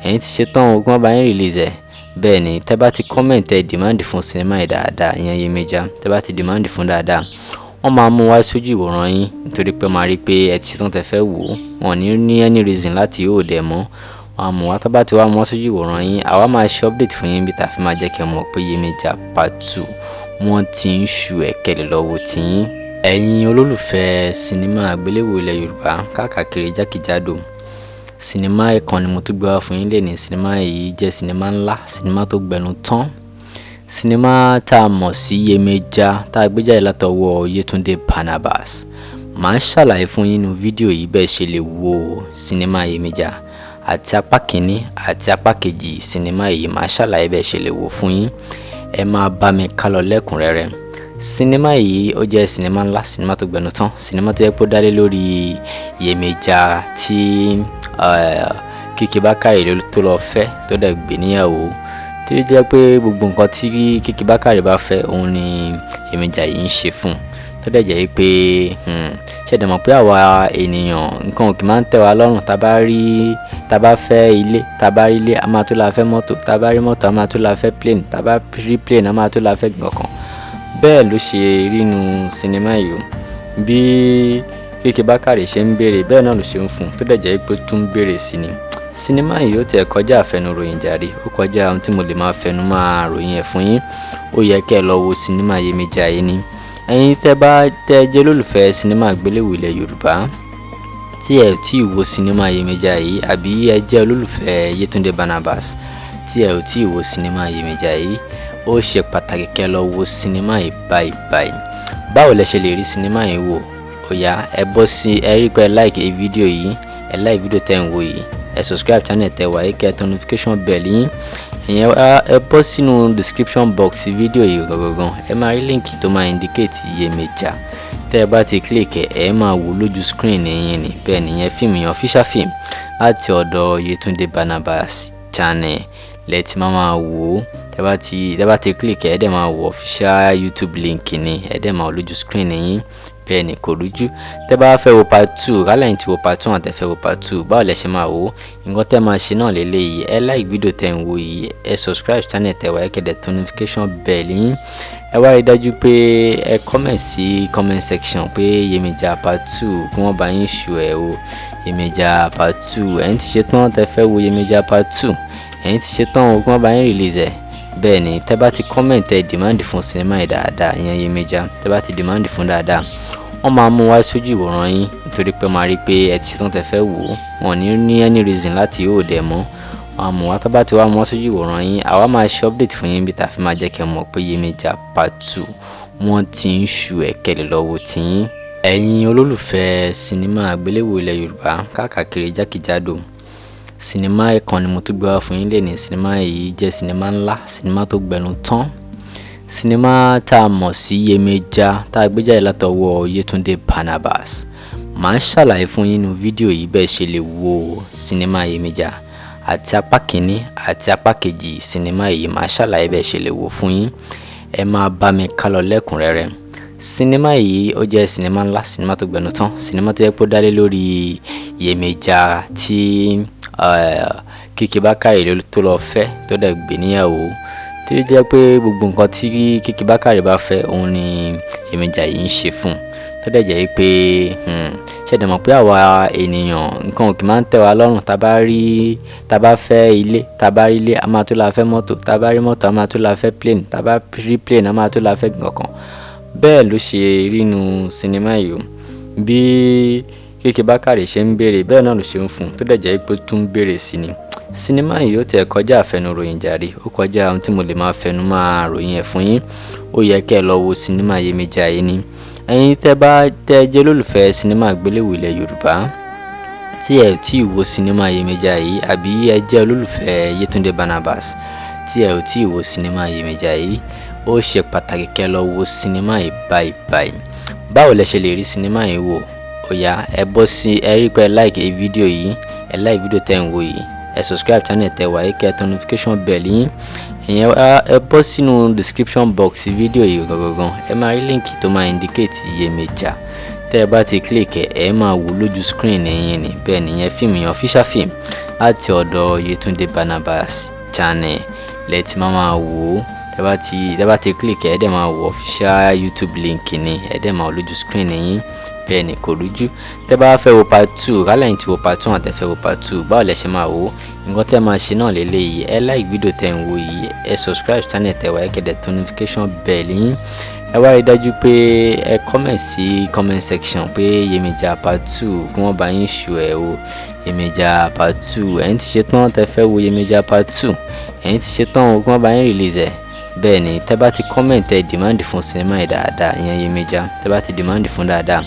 ẹ̀yin ti ṣe tán o, kí wọ́n bá yín release ẹ̀. Bẹ́ẹ̀ ni, tẹ́ bá ti comment, ẹ demand fún sinimá yìí dáadáa, ìyẹn Yemọja, tẹ́ bá ti demand fún dáadáa, wọ́n máa mú wá sójú ìwòran yín, nítorí pé máa rí pé ẹ ti ṣetán, tẹ́ fẹ́ wò ó. Wọn ò ní ní any reason láti hold ẹ̀ mọ́. Wọ́n á mú wá. Tó bá ti wá mú wá sójú ìwòran yín, àwa máa ṣe update fún yín bí tá a fi máa jẹ́ kí ẹ mọ̀ pé Yemọja part two, wọ́n ti ń shoot ẹ̀, kẹ́lẹ̀ lọ́wọ́ tiyín. Ẹ̀yin olólùfẹ́ sinimá àgbéléwò ilẹ̀ Yorùbá káàkiri jákèjádò, sinimá kan ni mo tún gbé wá fún yín lénìí. Sinimá yìí jẹ́ sinimá ńlá, sinimá tó gbẹnu tán, sinimá tá a mọ̀ sí Yemọja, tá a gbé jáde látọwọ́ Yétúndé Barnabas. Màá ṣàlàyé fún yín nínú fídíò yìí bẹ́ẹ̀ ṣe lè wo sinimá Yemọja, àti apá kìíní àti apá kejì sinimá yìí. Màá ṣàlàyé bẹ́ẹ̀ ṣe lè wò fún yín. Ẹ máa bá mi kálọ lẹ́kùnrẹ́rẹ́. Sinimá yìí ó jẹ́ sinimá ńlá, sinimá tó gbẹnu tán, sinimá tó yẹ kó dálé lórí Yemọja tí Kiki Bákàrè tó lọ fẹ́, tó dẹ̀ gbé níyàwó, tí ó jẹ́ pé gbogbo nǹkan tí Kiki Bákàrè bá fẹ́, òun ni Yemọja yìí ń ṣe fún un. Tó dẹ̀ jẹ́ pé ṣé ẹ dẹ̀ mọ̀ pé àwa ènìyàn, nǹkan ò kì máa ń tẹ́ wa lọ́rùn. Tá bá rí, tá bá fẹ́ ilé, tá bá rí ilé, a máa tó la fẹ́ mọ́tò. Tá bá rí mọ́tò, a máa tó la fẹ́ plane. Tá bá rí plane, a máa tó la fẹ́ nǹkan. Bẹ́ẹ̀ ló ṣe rí nínú sinimá yìí o. Bí Kiki Bákàrè ṣe ń béèrè, bẹ́ẹ̀ náà ló ṣe ń fún un, tó dẹ̀ jẹ́ pé ó tún ń béèrè sí ni. Sinimá yìí ó tẹ̀ kọjá àfẹnuròyìn jàre, ó kọjá ohun tí mo lè máa fẹnu máa ròyìn ẹ̀ fún yín. Ó yẹ kẹ́ ẹ lọ wo sinimá Yemọja yìí ni. Ẹ̀yin tẹ́ bá tẹ́ jẹ́ olólùfẹ́ sinimá àgbéléwò ilẹ̀ Yorùbá tí ẹ ò tí ì wo sinimá Yemọja yìí, àbí ẹ jẹ́ olólùfẹ́ Yétúndé Barnabas tí ẹ ò tí ì wo sinimá Yemọja yìí, ó ṣe pàtàkì kẹ́ ẹ lọ wo sinimá yìí báyìí báyìí. Báwo lẹ ṣe lè rí sinimá yìí wò? Ó yá, ẹ bọ́ sí ẹ rí pé ẹ like fídíò yìí, ẹ like fídíò tẹ́ ń wò yìí, ẹ subscribe channel tẹ́ wà yìí, kẹ́ ẹ turn notification bell yín. Ìyẹn, ẹ bọ́ sínú description box fídíò yìí gangan, ẹ máa rí link tó máa indicate Yemọja. Tẹ́ ẹ bá ti click ẹ, ẹ máa wò lójú screen yín ni. Bẹ́ẹ̀ nìyẹn, fíìmù yẹn, official film láti ọ̀dọ̀ Yétúndé Barnabas channel lẹ ti máa wò ó. Tẹ́ bá ti click ẹ, ẹ dẹ̀ máa wò official YouTube link ni, ẹ dẹ̀ máa wò lójú screen yín. Bẹ́ẹ̀ ni, kò rújú. Tẹ́ bá fẹ́ wo part two, kálẹ̀ yín ti wo part one, àtẹ fẹ́ wo part two, báwo lẹ ṣe máa wò ó? Nǹkan tẹ́ máa ṣe náà lélẹ́yìí: ẹ like fídíò tẹ́ ń wò yìí, ẹ subscribe channel tẹ́ wà, ẹ kẹ́ dẹ̀ turn notification bell yín. Ẹ wá rí dájú pé ẹ comment sí comment section pé Yemọja part two, kí wọ́n bá yín shoot ẹ̀ o. Yemọja part two, ẹ̀yin ti ṣe tán, tẹ́ fẹ́ wo Yemọja part two, ẹ̀yin ti ṣe tán o, kí wọ́n bá yín release ẹ̀. Bẹ́ẹ̀ ni, tẹ́ bá ti comment, ẹ demand fún sinimá yìí dáadáa, ìyẹn Yemọja, tẹ́ bá ti demand fún dáadáa, wọ́n máa mú wá sójú ìwòran yín, nítorí pé máa rí pé ẹ ti ṣetán, tẹ́ fẹ́ wò ó. Wọn ò ní ní any reason láti hold ẹ̀ mọ́. Wọ́n á mú wá, tó bá ti wá mú wá sójú ìwòran yín, àwa máa ṣe update fún yín bí tá a fi máa jẹ́ kí ẹ mọ̀ pé Yemọja part 2 wọ́n ti ń ṣu ẹ̀kẹ́lẹ̀ lọ́wọ́ tiyín. Ẹ̀yin olólùfẹ́ sinimá àgbéléwò ilẹ̀ Yorùbá káàkiri jákèjádò, sinimá kan ni mo tún gbé wá fún yín lénìí. Sinimá yìí jẹ́ sinimá ńlá, sinimá tó gbẹnu tán, sinimá tá a mọ̀ sí Yemọja tá a gbé jáde látọwọ́ Yétúndé Barnabas. Màá ṣàlàyé fún yín nínú fídíò yìí bẹ́ẹ̀ ṣe lè wo sinimá Yemọja àti apá kìíní àti apá kejì sinimá yìí. Màá ṣàlàyé bẹ́ẹ̀ ṣe lè wò fún yín. Ẹ máa bá mi kálọ lẹ́kùnrẹ́rẹ́. Sinimá yìí ó jẹ́ sinimá ńlá, sinimá tó gbẹnu tán, sinimá tó yẹ pé ó dálé lórí Yemọja tí Kiki Bákàrè tó lọ fẹ́, tó dẹ̀ gbé níyàwó, tí ó jẹ́ pé gbogbo nǹkan tí Kiki Bákàrè bá fẹ́ òun ni Yemọja yìí ń ṣe fún un, tó dẹ̀ jẹ́ pé ṣé ẹ dẹ̀ mọ̀ pé àwa ènìyàn nǹkan ò kì máa ń tẹ́ wa lọ́rùn. Tá bá rí, tá bá fẹ́ ilé, tá bá rí ilé, a máa tó la fẹ́ mọ́tò, tá bá rí mọ́tò, a máa tó la fẹ́ plane, tá bá rí plane, a máa tó la fẹ́ nǹkan. Bẹ́ẹ̀ ló ṣe rí nínú sinimá yìí o. Bí Kiki Bákàrè ṣe ń béèrè, bẹ́ẹ̀ náà ló ṣe ń fún un, tó dẹ̀ jẹ́ pé ó tún ń béèrè sí ni. Sinimá yìí ó tiẹ̀ kọjá àfẹnuròyìn jàre, ó kọjá ohun tí mo lè máa fẹnu máa ròyìn ẹ̀ fún yín. Ó yẹ kí ẹ lọ wo sinimá Yemọja yìí ni. Ẹ̀yin tẹ́ bá tẹ́ jẹ́ olólùfẹ́ sinimá àgbéléwò ilẹ̀ Yorùbá tí ẹ ò tíì wo sinimá Yemọja yìí, àbí ẹ jẹ́ olólùfẹ́ Yétúndé Barnabas tí ẹ ò tíì wo sinimá Yemọja yìí, ó ṣe pàtàkì kí ẹ lọ wo sinimá yìí báyìí báyìí. Báwo lẹ ṣe lè rí sinimá yìí wò? Ó yá, ẹ bọ́ sí ẹ rí pé ẹ like fídíò yìí, ẹ like fídíò tẹ́ ń wò yìí, ẹ subscribe channel tẹ́ wà yìí, kẹ́ ẹ turn notification bell yín. Ìyẹn ẹ bọ́ sínú description box fídíò yìí gangan, ẹ máa rí link tó máa indicate Yemọja. Tẹ́ ẹ bá ti click ẹ, ẹ máa wò lójú screen yín ni. Bẹ́ẹ̀ nìyẹn, fíìmù yẹn, official film láti ọ̀dọ̀ Yétúndé Barnabas channel lẹ ti máa wò ó. Tẹ́ bá ti click ẹ, ẹ dẹ̀ máa wò official YouTube link ni, ẹ dẹ̀ máa wò lójú screen yín. Bẹ́ẹ̀ ni, kò rújú. Tẹ́ bá fẹ́ wo part 2, kálẹ̀ yín ti wo part 1 àtẹ fẹ́ wo part 2, báwo lẹ ṣe máa wò ó? Nǹkan tẹ́ máa ṣe náà lélẹ́yìí: ẹ like fídíò tẹ́ ń wò yìí, ẹ subscribe channel tẹ́ wà, ẹ kẹ́ dẹ̀ turn notification bell yín. Ẹ wá rí dájú pé ẹ comment sí comment section pé Yemọja part 2, kí wọ́n bá yín ṣù ẹ̀ o. Yemọja part 2, ẹ̀yin ti ṣe tán tẹ́ fẹ́ wo Yemọja part 2, ẹ̀yin ti ṣe tán o, kí wọ́n bá yín release ẹ̀. Bẹ́ẹ̀ ni, tẹ́ bá ti comment, ẹ demand fún sinimá yìí dáadáa, ìyẹn Yemọja, tẹ́ bá ti demand fún dáadáa,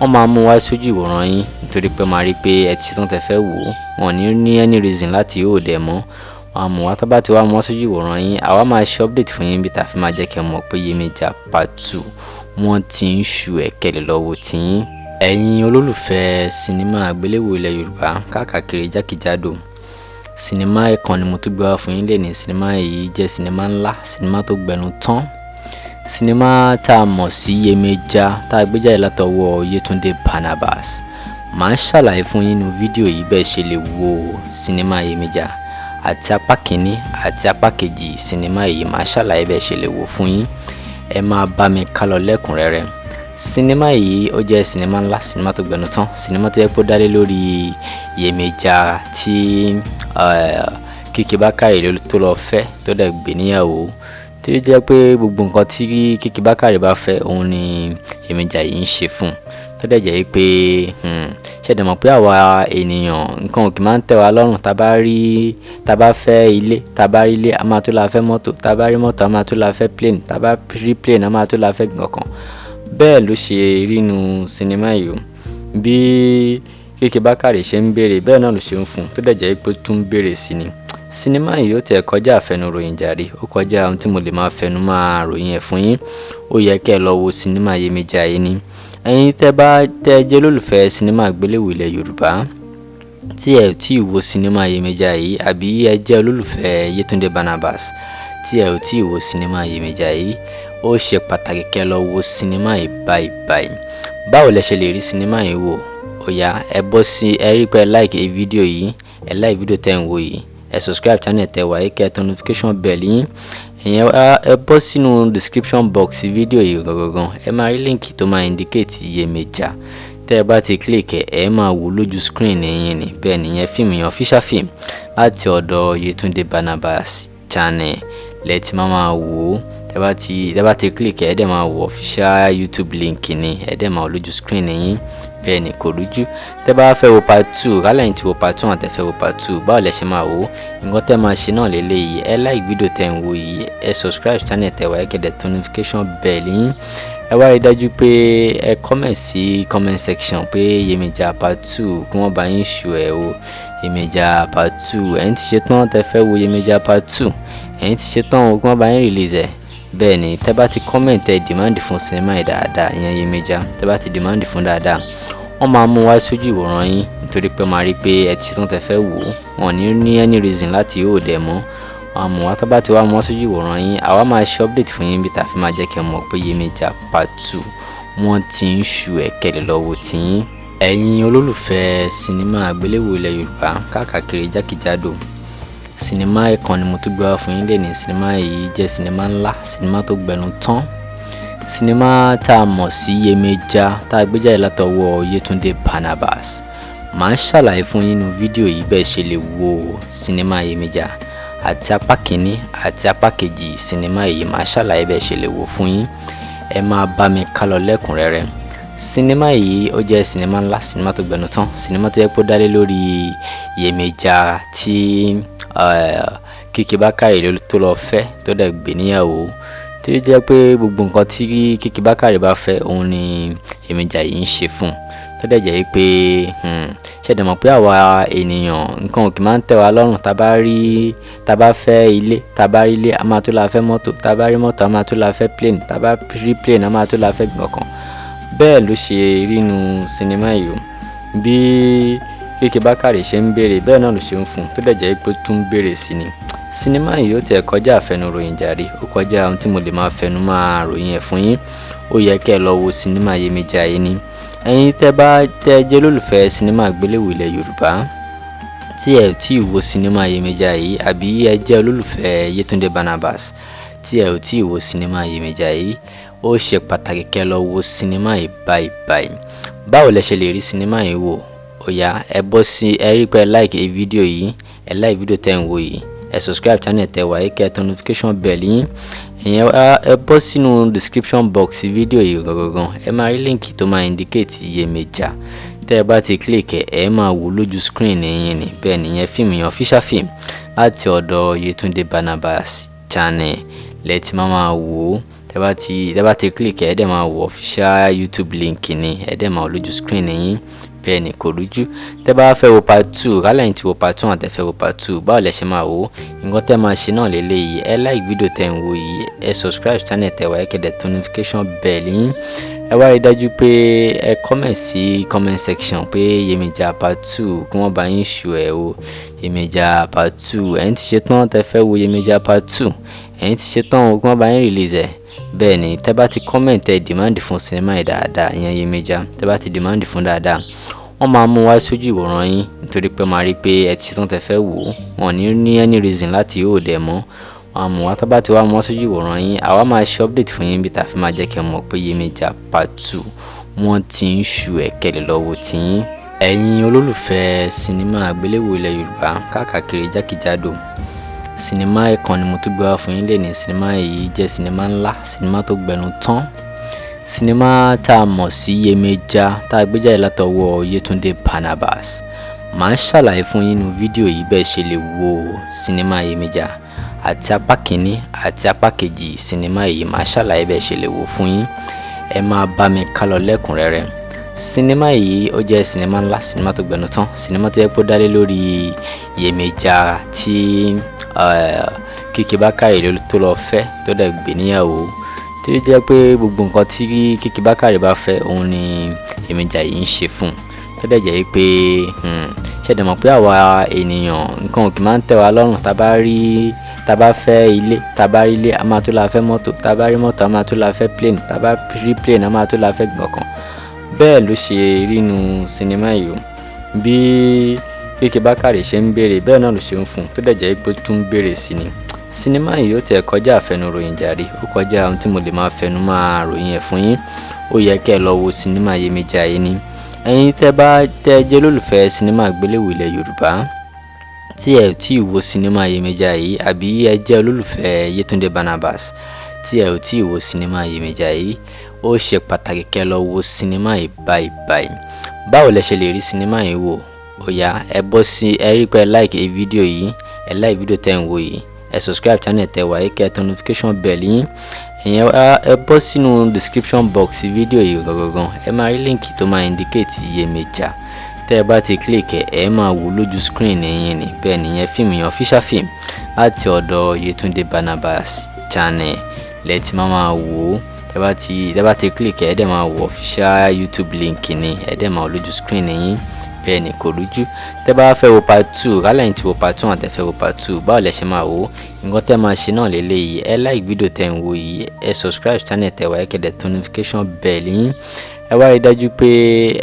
wọ́n máa mú wá sójú ìwòran yín, nítorí pé máa rí pé ẹ ti ṣetán tẹ́ fẹ́ wò ó. Wọn ò ní ní any reason láti hold ẹ̀ mọ́. Wọ́n á mú wá, tó bá ti wá mú wá sójú ìwòran yín, àwa máa ṣe update fún yín bí tá a fi máa jẹ́ kí ẹ mọ̀ pé Yemọja part 2 wọ́n ti ń ṣu ẹ̀kẹ́lẹ̀ lọ́wọ́ tiyín. Ẹ̀yin olólùfẹ́ sinimá àgbéléwò ilẹ̀ Yorùbá káàkiri jákèjádò, sinimá kan ni mo tún gbé wá fún yín lénìí. Sinimá yìí jẹ́ sinimá ńlá, sinimá tó gbẹnu tán, sinimá tá a mọ̀ sí Yemọja tá a gbé jáde látọwọ́ Yétúndé Barnabas. Màá ṣàlàyé fún yín nínú fídíò yìí bẹ́ẹ̀ ṣe lè wo sinimá Yemọja àti apá kìíní àti apá kejì sinimá yìí. Màá ṣàlàyé bẹ́ẹ̀ ṣe lè wò fún yín. Ẹ máa bá mi kálọ lẹ́kùnrẹ́rẹ́. Sinimá yìí ó jẹ́ sinimá ńlá, sinimá tó gbẹnu tán, sinimá tó yẹ pé ó dálé lórí Yemọja tí Kiki Bákàrè tó lọ fẹ́, tó dẹ̀ gbé níyàwó, tí ó jẹ́ pé gbogbo nǹkan tí Kiki Bákàrè bá fẹ́ òun ni Yemọja yìí ń ṣe fún un, tó dẹ̀ jẹ́ pé ṣé ẹ dẹ̀ mọ̀ pé àwa ènìyàn nǹkan ò kì máa ń tẹ́ wa lọ́rùn. Tá bá rí, tá bá fẹ́ ilé, tá bá rí ilé, a máa tó la fẹ́ mọ́tò, tá bá rí mọ́tò, a máa tó la fẹ́ plane, tá bá rí plane, a máa tó la fẹ́ nǹkan. Bẹ́ẹ̀ ló ṣe rí nínú sinimá yìí o. Bí Kiki Bákàrè ṣe ń béèrè, bẹ́ẹ̀ náà ló ṣe ń fún un, tó dẹ̀ jẹ́ pé ó tún ń béèrè sí ni. Sinimá yìí ó tiẹ̀ kọjá àfẹnuròyìn jàre, ó kọjá ohun tí mo lè máa fẹnu máa ròyìn ẹ̀ fún yín. Ó yẹ kí ẹ lọ wo sinimá Yemọja yìí ni. Ẹ̀yin tẹ́ bá tẹ́ jẹ́ olólùfẹ́ sinimá àgbéléwò ilẹ̀ Yorùbá tí ẹ ò tíì wo sinimá Yemọja yìí, àbí ẹ jẹ́ olólùfẹ́ Yétúndé Barnabas tí ẹ ò tíì wo sinimá Yemọja yìí, ó ṣe pàtàkì kí ẹ lọ wo sinimá yìí báyìí báyìí. Báwo lẹ ṣe lè rí sinimá yìí wò? Ó yá, ẹ bọ́ sí ẹ rí pé ẹ like fídíò yìí, ẹ like fídíò tẹ́ ń wò yìí, ẹ subscribe channel tẹ́ wà yìí, kẹ́ ẹ turn notification bell yín. Ìyẹn ẹ bọ́ sínú description box fídíò yìí gangan, ẹ máa rí link tó máa indicate Yemọja. Tẹ́ ẹ bá ti click ẹ, ẹ máa wò lójú screen yín ni. Bẹ́ẹ̀ nìyẹn, fíìmù yẹn, official film láti ọ̀dọ̀ Yétúndé Barnabas channel lẹ ti máa máa wò ó. Tẹ́ bá ti click, ẹ dẹ̀ máa wo official YouTube link ni, ẹ dẹ̀ máa wo lójú screen yín. Bẹ́ẹ̀ ni, kò rújú. Tẹ́ bá fẹ́ wo part two, kálẹ̀ yín ti wo part one, tẹ́ fẹ́ wo part two, báwo lẹ ṣe máa wò ó? Nǹkan tẹ́ máa ṣe náà lélẹ́yìí: ẹ like video tẹ́ ń wò yìí, ẹ subscribe channel tẹ́ wá, ẹ kẹ́ dẹ̀ turn notification bell yín. Ẹ wá rí dájú pé ẹ comment sí comment section pé Yemọja part two, kí wọ́n bá yín ṣù ẹ̀ o. Yemọja part two, ẹ̀yin ti ṣe tán, tẹ́ fẹ́ wo Yemọja part two, ẹ̀yin ti ṣe tán o, kí wọ́n bá yín release ẹ̀. Bẹ́ẹ̀ ni, tẹ́ bá ti comment, ẹ demand fún sinimá yìí dáadáa, ìyẹn Yemọja. Tẹ́ bá ti demand fún dáadáa, wọ́n máa mú wá sójú ìwòran yín, nítorí pé máa rí pé ẹ ti ṣe tán, tẹ́ fẹ́ wò ó. Wọn ò ní ní any reason láti hold ẹ̀ mọ́. Wọ́n á mú wá. Tó bá ti wá mú wá sójú ìwòran yín, àwa máa ṣe update fún yín bí tá a fi máa jẹ́ kí ẹ mọ̀ pé Yemọja part two, wọ́n ti ń ṣu ẹ̀kẹ́lẹ̀ lọ́wọ́ tiyín. Ẹ̀yin olólùfẹ́ sinimá àgbéléwò ilẹ̀ Yorùbá káàkiri jákèjádò, sinimá kan ni mo tún gbé wá fún yín lẹ́nìí. Sinimá yìí jẹ́ sinimá ńlá, sinimá tó gbẹnu tán, sinimá tá a mọ̀ sí Yemọja, tá a gbé jáde látọwọ́ Yétúndé Barnabas. Màá ṣàlàyé fún yín nínú fídíò yìí bẹ́ẹ̀ ṣe lè wo sinimá Yemọja, àti apá kìíní àti apá kejì sinimá yìí. Màá ṣàlàyé bẹ́ẹ̀ ṣe lè wò fún yín. Ẹ máa bá mi kálọ lẹ́kùnrẹ́rẹ́. Sinimá yìí, ó jẹ́ sinimá ńlá, sinimá tó gbẹnu tán, sinimá tó yẹ kó dálé lórí Yemọja tí Kiki Bákàrè tó lọ fẹ́, tó dẹ̀ gbé níyàwó, tí ó jẹ́ pé gbogbo nǹkan tí Kiki Bákàrè bá fẹ́, òun ni Yemọja yìí ń ṣe fún un. Tó dẹ̀ jẹ́ pé, ṣé ẹ dẹ̀ mọ̀ pé àwa ènìyàn, nǹkan ò kì í máa ń tẹ́ wa lọ́rùn. Tá bá rí, tá bá fẹ́ ilé, tá bá rí ilé, a máa tó la fẹ́ mọ́tò. Tá bá rí mọ́tò, a máa tó la fẹ́ plane. Tá bá rí plane, a máa tó la fẹ́ nǹkan. Bẹ́ẹ̀ ló ṣe rí nínú sinimá yìí o. Bí Kiki Bákàrè ṣe ń béèrè, bẹ́ẹ̀ náà ló ṣe ń fún un, tó dẹ̀ jẹ́ pé ó tún ń béèrè sí ni. Sinimá yìí, ó tiẹ̀ kọjá àfẹnuròyìn jàre, ó kọjá ohun tí mo lè máa fẹnu máa ròyìn ẹ̀ fún yín. Ó yẹ kẹ́ ẹ lọ wo sinimá Yemọja yìí ni. Ẹ̀yin tẹ́ bá tẹ́ jẹ́ olólùfẹ́ sinimá àgbéléwò ilẹ̀ Yorùbá tí ẹ tí ì wo sinimá Yemọja yìí, àbí ẹ jẹ́ olólùfẹ́ Yétúndé Barnabas tí ẹ ò tí ì wo sinimá Yemọja yìí, ó ṣe pàtàkì kẹ́ ẹ lọ wo sinimá yìí báyìí báyìí. Báwo lẹ ṣe lè rí sinimá yìí wò? Ó yá, ẹ bọ́ sí, ẹ rí pé ẹ like fídíò yìí, ẹ like fídíò tẹ́ ń wò yìí, ẹ subscribe channel tẹ́ wà yìí, kẹ́ ẹ turn notification bell yín. Ìyẹn, ẹ bọ́ sínú description box fídíò yìí gangan, ẹ máa rí link tó máa indicate Yemọja. Tẹ́ ẹ bá ti click ẹ, ẹ máa wò lójú screen yín ni. Bẹ́ẹ̀ nìyẹn, fíìmù yẹn, official film láti ọ̀dọ̀ Yétúndé Barnabas channel lẹ ti máa máa wò ó. Tẹ́ bá ti click ẹ, ẹ dẹ̀ máa wò official YouTube link ni, ẹ dẹ̀ máa wò lójú screen yín. Bẹ́ẹ̀ ni, kò rújú. Tẹ́ bá fẹ́ wo part two, kálẹ̀ yín ti wo part one, tẹ́ fẹ́ wo part two, báwo lẹ ṣe máa wò ó? Nǹkan tẹ́ máa ṣe náà lélẹ́yìí: ẹ like fídíò tẹ́ ń wò yìí, ẹ subscribe channel tẹ́ wà, ẹ kẹ́ dẹ̀ turn notification bell yín. Ẹ wá rí dájú pé ẹ comment sí comment section pé Yemọja part two, kí wọ́n bá yín ṣù ẹ̀ o. Yemọja part two, ẹ̀yin ti ṣe tán, tẹ́ fẹ́ wo Yemọja part two, ẹ̀yin ti ṣe tán o, kí wọ́n bá yín release ẹ̀. Bẹ́ẹ̀ ni, tẹ́ bá ti comment, ẹ demand fún sinimá yìí dáadáa, ìyẹn Yemọja. Tẹ́ bá ti demand fún dáadáa, wọ́n máa mú wá sójú ìwòran yín, nítorí pé máa rí pé ẹ ti ṣe tán, tẹ́ fẹ́ wò ó. Wọn ò ní ní any reason láti hold ẹ̀ mọ́. Wọ́n á mú wá. Tó bá ti wá mú wá sójú ìwòran yín, àwa máa ṣe update fún yín bí tá a fi máa jẹ́ kí ẹ mọ̀ pé Yemọja part two, wọ́n ti ń ṣu ẹ̀kẹ́lẹ̀ lọ́wọ́ tiyín. Ẹ̀yin olólùfẹ́ sinimá àgbéléwò ilẹ̀ Yorùbá káàkiri jákèjádò, sinimá kan ni mo tún gbé wá fún yín lẹ́nìí. Sinimá yìí jẹ́ sinimá ńlá, sinimá tó gbẹnu tán, sinimá tá a mọ̀ sí Yemọja, tá a gbé jáde látọwọ́ Yétúndé Barnabas. Màá ṣàlàyé fún yín nínú fídíò yìí bẹ́ẹ̀ ṣe lè wo sinimá Yemọja, àti apá kìíní àti apá kejì sinimá yìí. Màá ṣàlàyé bẹ́ẹ̀ ṣe lè wò fún yín. Ẹ máa bá mi kálọ lẹ́kùnrẹ́rẹ́. Sinimá yìí, ó jẹ́ sinimá ńlá, sinimá tó gbẹnu tán, sinimá tó yẹ kó dálé lórí Yemọja tí Kiki Bákàrè tó lọ fẹ́, tó dẹ̀ gbé níyàwó, tí ó jẹ́ pé gbogbo nǹkan tí Kiki Bákàrè bá fẹ́, òun ni Yemọja yìí ń ṣe fún un. Tó dẹ̀ jẹ́ pé, ṣé ẹ dẹ̀ mọ̀ pé àwa ènìyàn, nǹkan ò kì í máa ń tẹ́ wa lọ́rùn. Tá bá rí, tá bá fẹ́ ilé, tá bá rí ilé, a máa tó la fẹ́ mọ́tò. Tá bá rí mọ́tò, a máa tó la fẹ́ plane. Tá bá rí plane, a máa tó la fẹ́ nǹkan. Bẹ́ẹ̀ ló ṣe rí nínú sinimá yìí o. Bí Kiki Bákàrè ṣe ń béèrè, bẹ́ẹ̀ náà ló ṣe ń fún un, tó dẹ̀ jẹ́ pé ó tún ń béèrè sí ni. Sinimá yìí, ó tiẹ̀ kọjá àfẹnuròyìn jàre, ó kọjá ohun tí mo lè máa fẹnu máa ròyìn ẹ̀ fún yín. Ó yẹ kẹ́ ẹ lọ wo sinimá Yemọja yìí ni. Ẹ̀yin tẹ́ bá tẹ́ jẹ́ olólùfẹ́ sinimá àgbéléwò ilẹ̀ Yorùbá tí ẹ tí ì wo sinimá Yemọja yìí, àbí ẹ jẹ́ olólùfẹ́ Yétúndé Barnabas. tí ẹ ò tí ì wo sinimá Yemọja yìí, ó ṣe pàtàkì kẹ́ lọ wo sinimá yìí báyìí báyìí. Báwo lẹ ṣe lè rí sinimá yìí wò? Ó yá, ẹ bọ́ sí ẹ rí pé ẹ like fídíò yìí, ẹ like fídíò tẹ́ ń wò yìí, ẹ subscribe channel tẹ́ wà yìí, kẹ́ ẹ tẹ notification bell yín. Ìyẹn ẹ bọ́ sínú description box fídíò yìí gangan, ẹ máa rí link tó máa indicate Yemọja. Tẹ́ ẹ bá ti click ẹ, ẹ máa wò lójú screen yín ni. Bẹ́ẹ̀ nìyẹn, fíìmù yẹn, official film láti ọ̀dọ̀ Yetunde Barnabas channel lẹ ti máa wò ó. Tẹ́ bá ti click ẹ, ẹ dẹ̀ máa wò official YouTube link ni, ẹ dẹ̀ máa wò lójú screen yín. Bẹ́ẹ̀ ni, kò rújú. Tẹ́ bá fẹ́ wo part two, kálẹ̀ ní ti wo part one, àtẹ fẹ́ wo part two, báwo lẹ ṣe máa wò ó? Nǹkan tẹ́ máa ṣe náà lélẹ́yìí: ẹ like fídíò tẹ́ ń wò yìí, ẹ subscribe channel tẹ́ wà, ẹ kẹ́ dẹ̀ tẹ notification bell yín. Ẹ wá rí dájú pé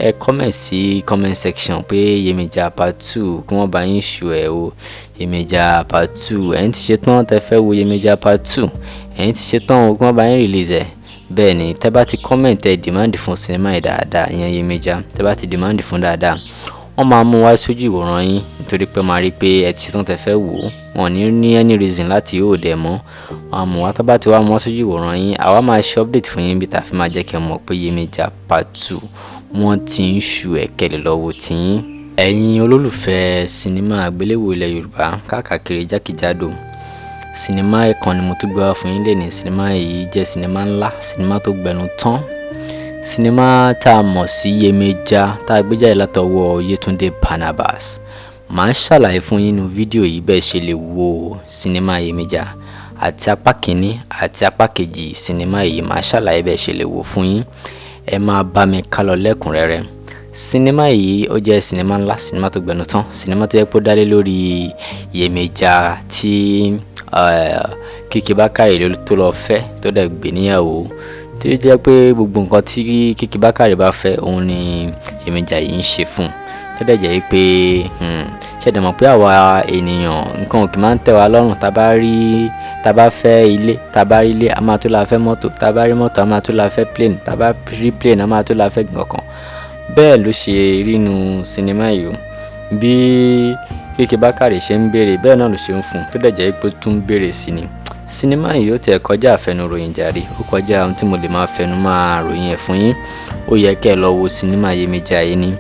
ẹ comment sí comment section pé Yemọja part two, kí wọ́n bá yín ṣù ẹ̀ o. Yemọja part two, ẹ̀yin ti ṣe tán, tẹ́ fẹ́ wo Yemọja part two, ẹ̀yin ti ṣe tán o, kí wọ́n bá yín release ẹ̀. Bẹ́ẹ̀ ni, tẹ́ bá ti comment, ẹ demand fún sinimá yìí dáadáa, ìyẹn Yemọja, tẹ́ bá ti demand fún dáadáa, wọ́n máa mú wá sójú ìwòran yín, nítorí pé máa rí pé ẹ ti ṣetán, tẹ́ fẹ́ wò ó. Wọn ò ní ní any reason láti hold ẹ̀ mọ́. Wọ́n á mú wá. Tó bá ti wá mú wá sójú ìwòran yín, àwa máa ṣe update fún yín bí tá a fi máa jẹ́ kí ẹ mọ̀ pé Yemọja part two, wọ́n ti ń ṣù ẹ̀ kẹ́lẹ̀ lọ́wọ́ tiyín. Ẹ̀yin olólùfẹ́ sinimá àgbéléwò ilẹ̀ Yorùbá káàkiri jákèjádò, sinimá kan ni mo tún gbé wá fún yín lẹ́nìí. Sinimá yìí jẹ́ sinimá ńlá, sinimá tó gbẹnu tán, sinimá tá a mọ̀ sí Yemọja, tá a gbé jáde látọwọ́ Yétúndé Barnabas. Màá ṣàlàyé fún yín nínú fídíò yìí bẹ́ẹ̀ ṣe lè wo sinimá Yemọja, àti apá kìíní àti apá kejì sinimá yìí. Màá ṣàlàyé bẹ́ẹ̀ ṣe lè wò fún yín. Ẹ máa bá mi kálọ lẹ́kùnrẹ́rẹ́. Sinimá yìí, ó jẹ́ sinimá ńlá, sinimá tó gbẹnu tán, sinimá tó yẹ kó dálé lórí Yemọja tí Kiki Bákàrè tó lọ fẹ́, tó dẹ̀ gbé níyàwó, tí ó jẹ́ pé gbogbo nǹkan tí Kiki Bákàrè bá fẹ́, òun ni Yemọja yìí ń ṣe fún un. Tó dẹ̀ jẹ́ pé, ṣé ẹ dẹ̀ mọ̀ pé àwa ènìyàn, nǹkan ò kì máa ń tẹ́ wa lọ́rùn. Tá bá rí, tá bá fẹ́ ilé, tá bá rí ilé, a máa tó la fẹ́ mọ́tò. Tá bá rí mọ́tò, a máa tó la fẹ́ plane. Tá bá rí plane, a máa tó la fẹ́ nǹkan. Bẹ́ẹ̀ ló ṣe rí nínú sinimá yìí o. Bí Kiki Bákàrè ṣe ń béèrè, bẹ́ẹ̀ náà ló ṣe ń fún un, tó dẹ̀ jẹ́ pé ó tún ń béèrè sí ni. Sinimá yìí, ó tiẹ̀ kọjá àfẹnuròyìn jàre, ó kọjá ohun tí mo lè máa fẹnu máa ròyìn ẹ̀ fún yín. Ó yẹ kẹ́ ẹ lọ wo sinimá Yemọja yìí ni.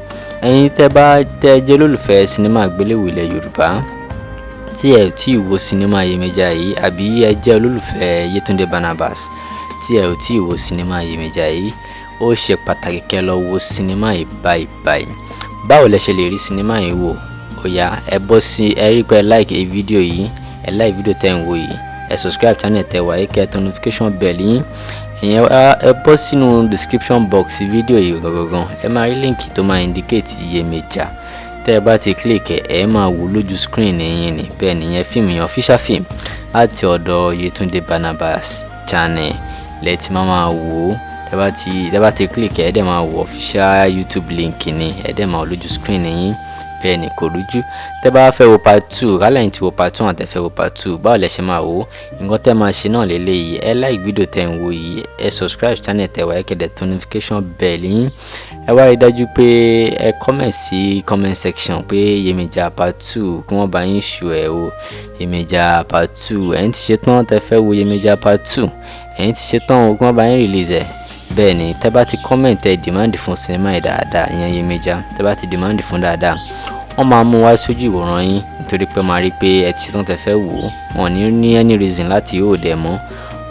Ẹ̀yin tẹ́ bá tẹ́ jẹ́ olólùfẹ́ sinimá àgbéléwò ilẹ̀ Yorùbá tí ẹ ò tí ì wo sinimá Yemọja yìí, àbí ẹ jẹ́ olólùfẹ́ Yétúndé Barnabas tí ẹ ò tí ì wo sinimá Yemọja yìí, ó ṣe pàtàkì kẹ́ lọ wo sinimá yìí báyìí báyìí. Báwo lẹ ṣe lè rí sinimá yìí wò? Ó yá, ẹ bọ́ sí ẹ rí pé ẹ like fídíò yìí, ẹ like fídíò tẹ́ ń wò yìí, ẹ subscribe channel tẹ́ wà yìí, kẹ́ ẹ tẹ notification bell yín. Ìyẹn ẹ bọ́ sínú description box fídíò yìí gangan, ẹ máa rí link tó máa indicate Yemọja. Tẹ́ ẹ bá ti click ẹ, ẹ máa wò lójú screen yín ni. Bẹ́ẹ̀ nìyẹn, fíìmù yẹn, official film láti ọ̀dọ̀ Yétúndé Barnabas channel lẹ ti máa wò ó. Tẹ́ bá ti click ẹ, ẹ dẹ̀ máa wò official YouTube link ni, ẹ dẹ̀ máa wò lójú screen yín. Bẹ́ẹ̀ ni, kò rújú. Tẹ́ bá fẹ́ wo part two, kálẹ̀ ní ti wo part one, àtẹ fẹ́ wo part two, báwo lẹ ṣe máa wò ó? Nǹkan tẹ́ máa ṣe náà lélẹ́yìí: ẹ like fídíò tẹ́ ń wò yìí, ẹ subscribe channel tẹ́ wà, ẹ kẹ́ dẹ̀ tẹ notification bell yín. Ẹ wá rí dájú pé ẹ comment sí comment section pé Yemọja part two, kí wọ́n bá yín ṣù ẹ̀ o. Yemọja part two, ẹ̀yin ti ṣe tán, tẹ́ fẹ́ wo Yemọja part two, ẹ̀yin ti ṣe tán o, kí wọ́n bá yín release ẹ̀. Bẹ́ẹ̀ ni, tẹ́ bá ti comment, ẹ demand fún sinimá yìí dáadáa, ìyẹn Yemọja, tẹ́ bá ti demand fún dáadáa, wọ́n máa mú wá sójú ìwòran yín, nítorí pé máa rí pé ẹ ti ṣetán, tẹ́ fẹ́ wò ó. Wọn ò ní ní any reason láti hold ẹ̀ mọ́.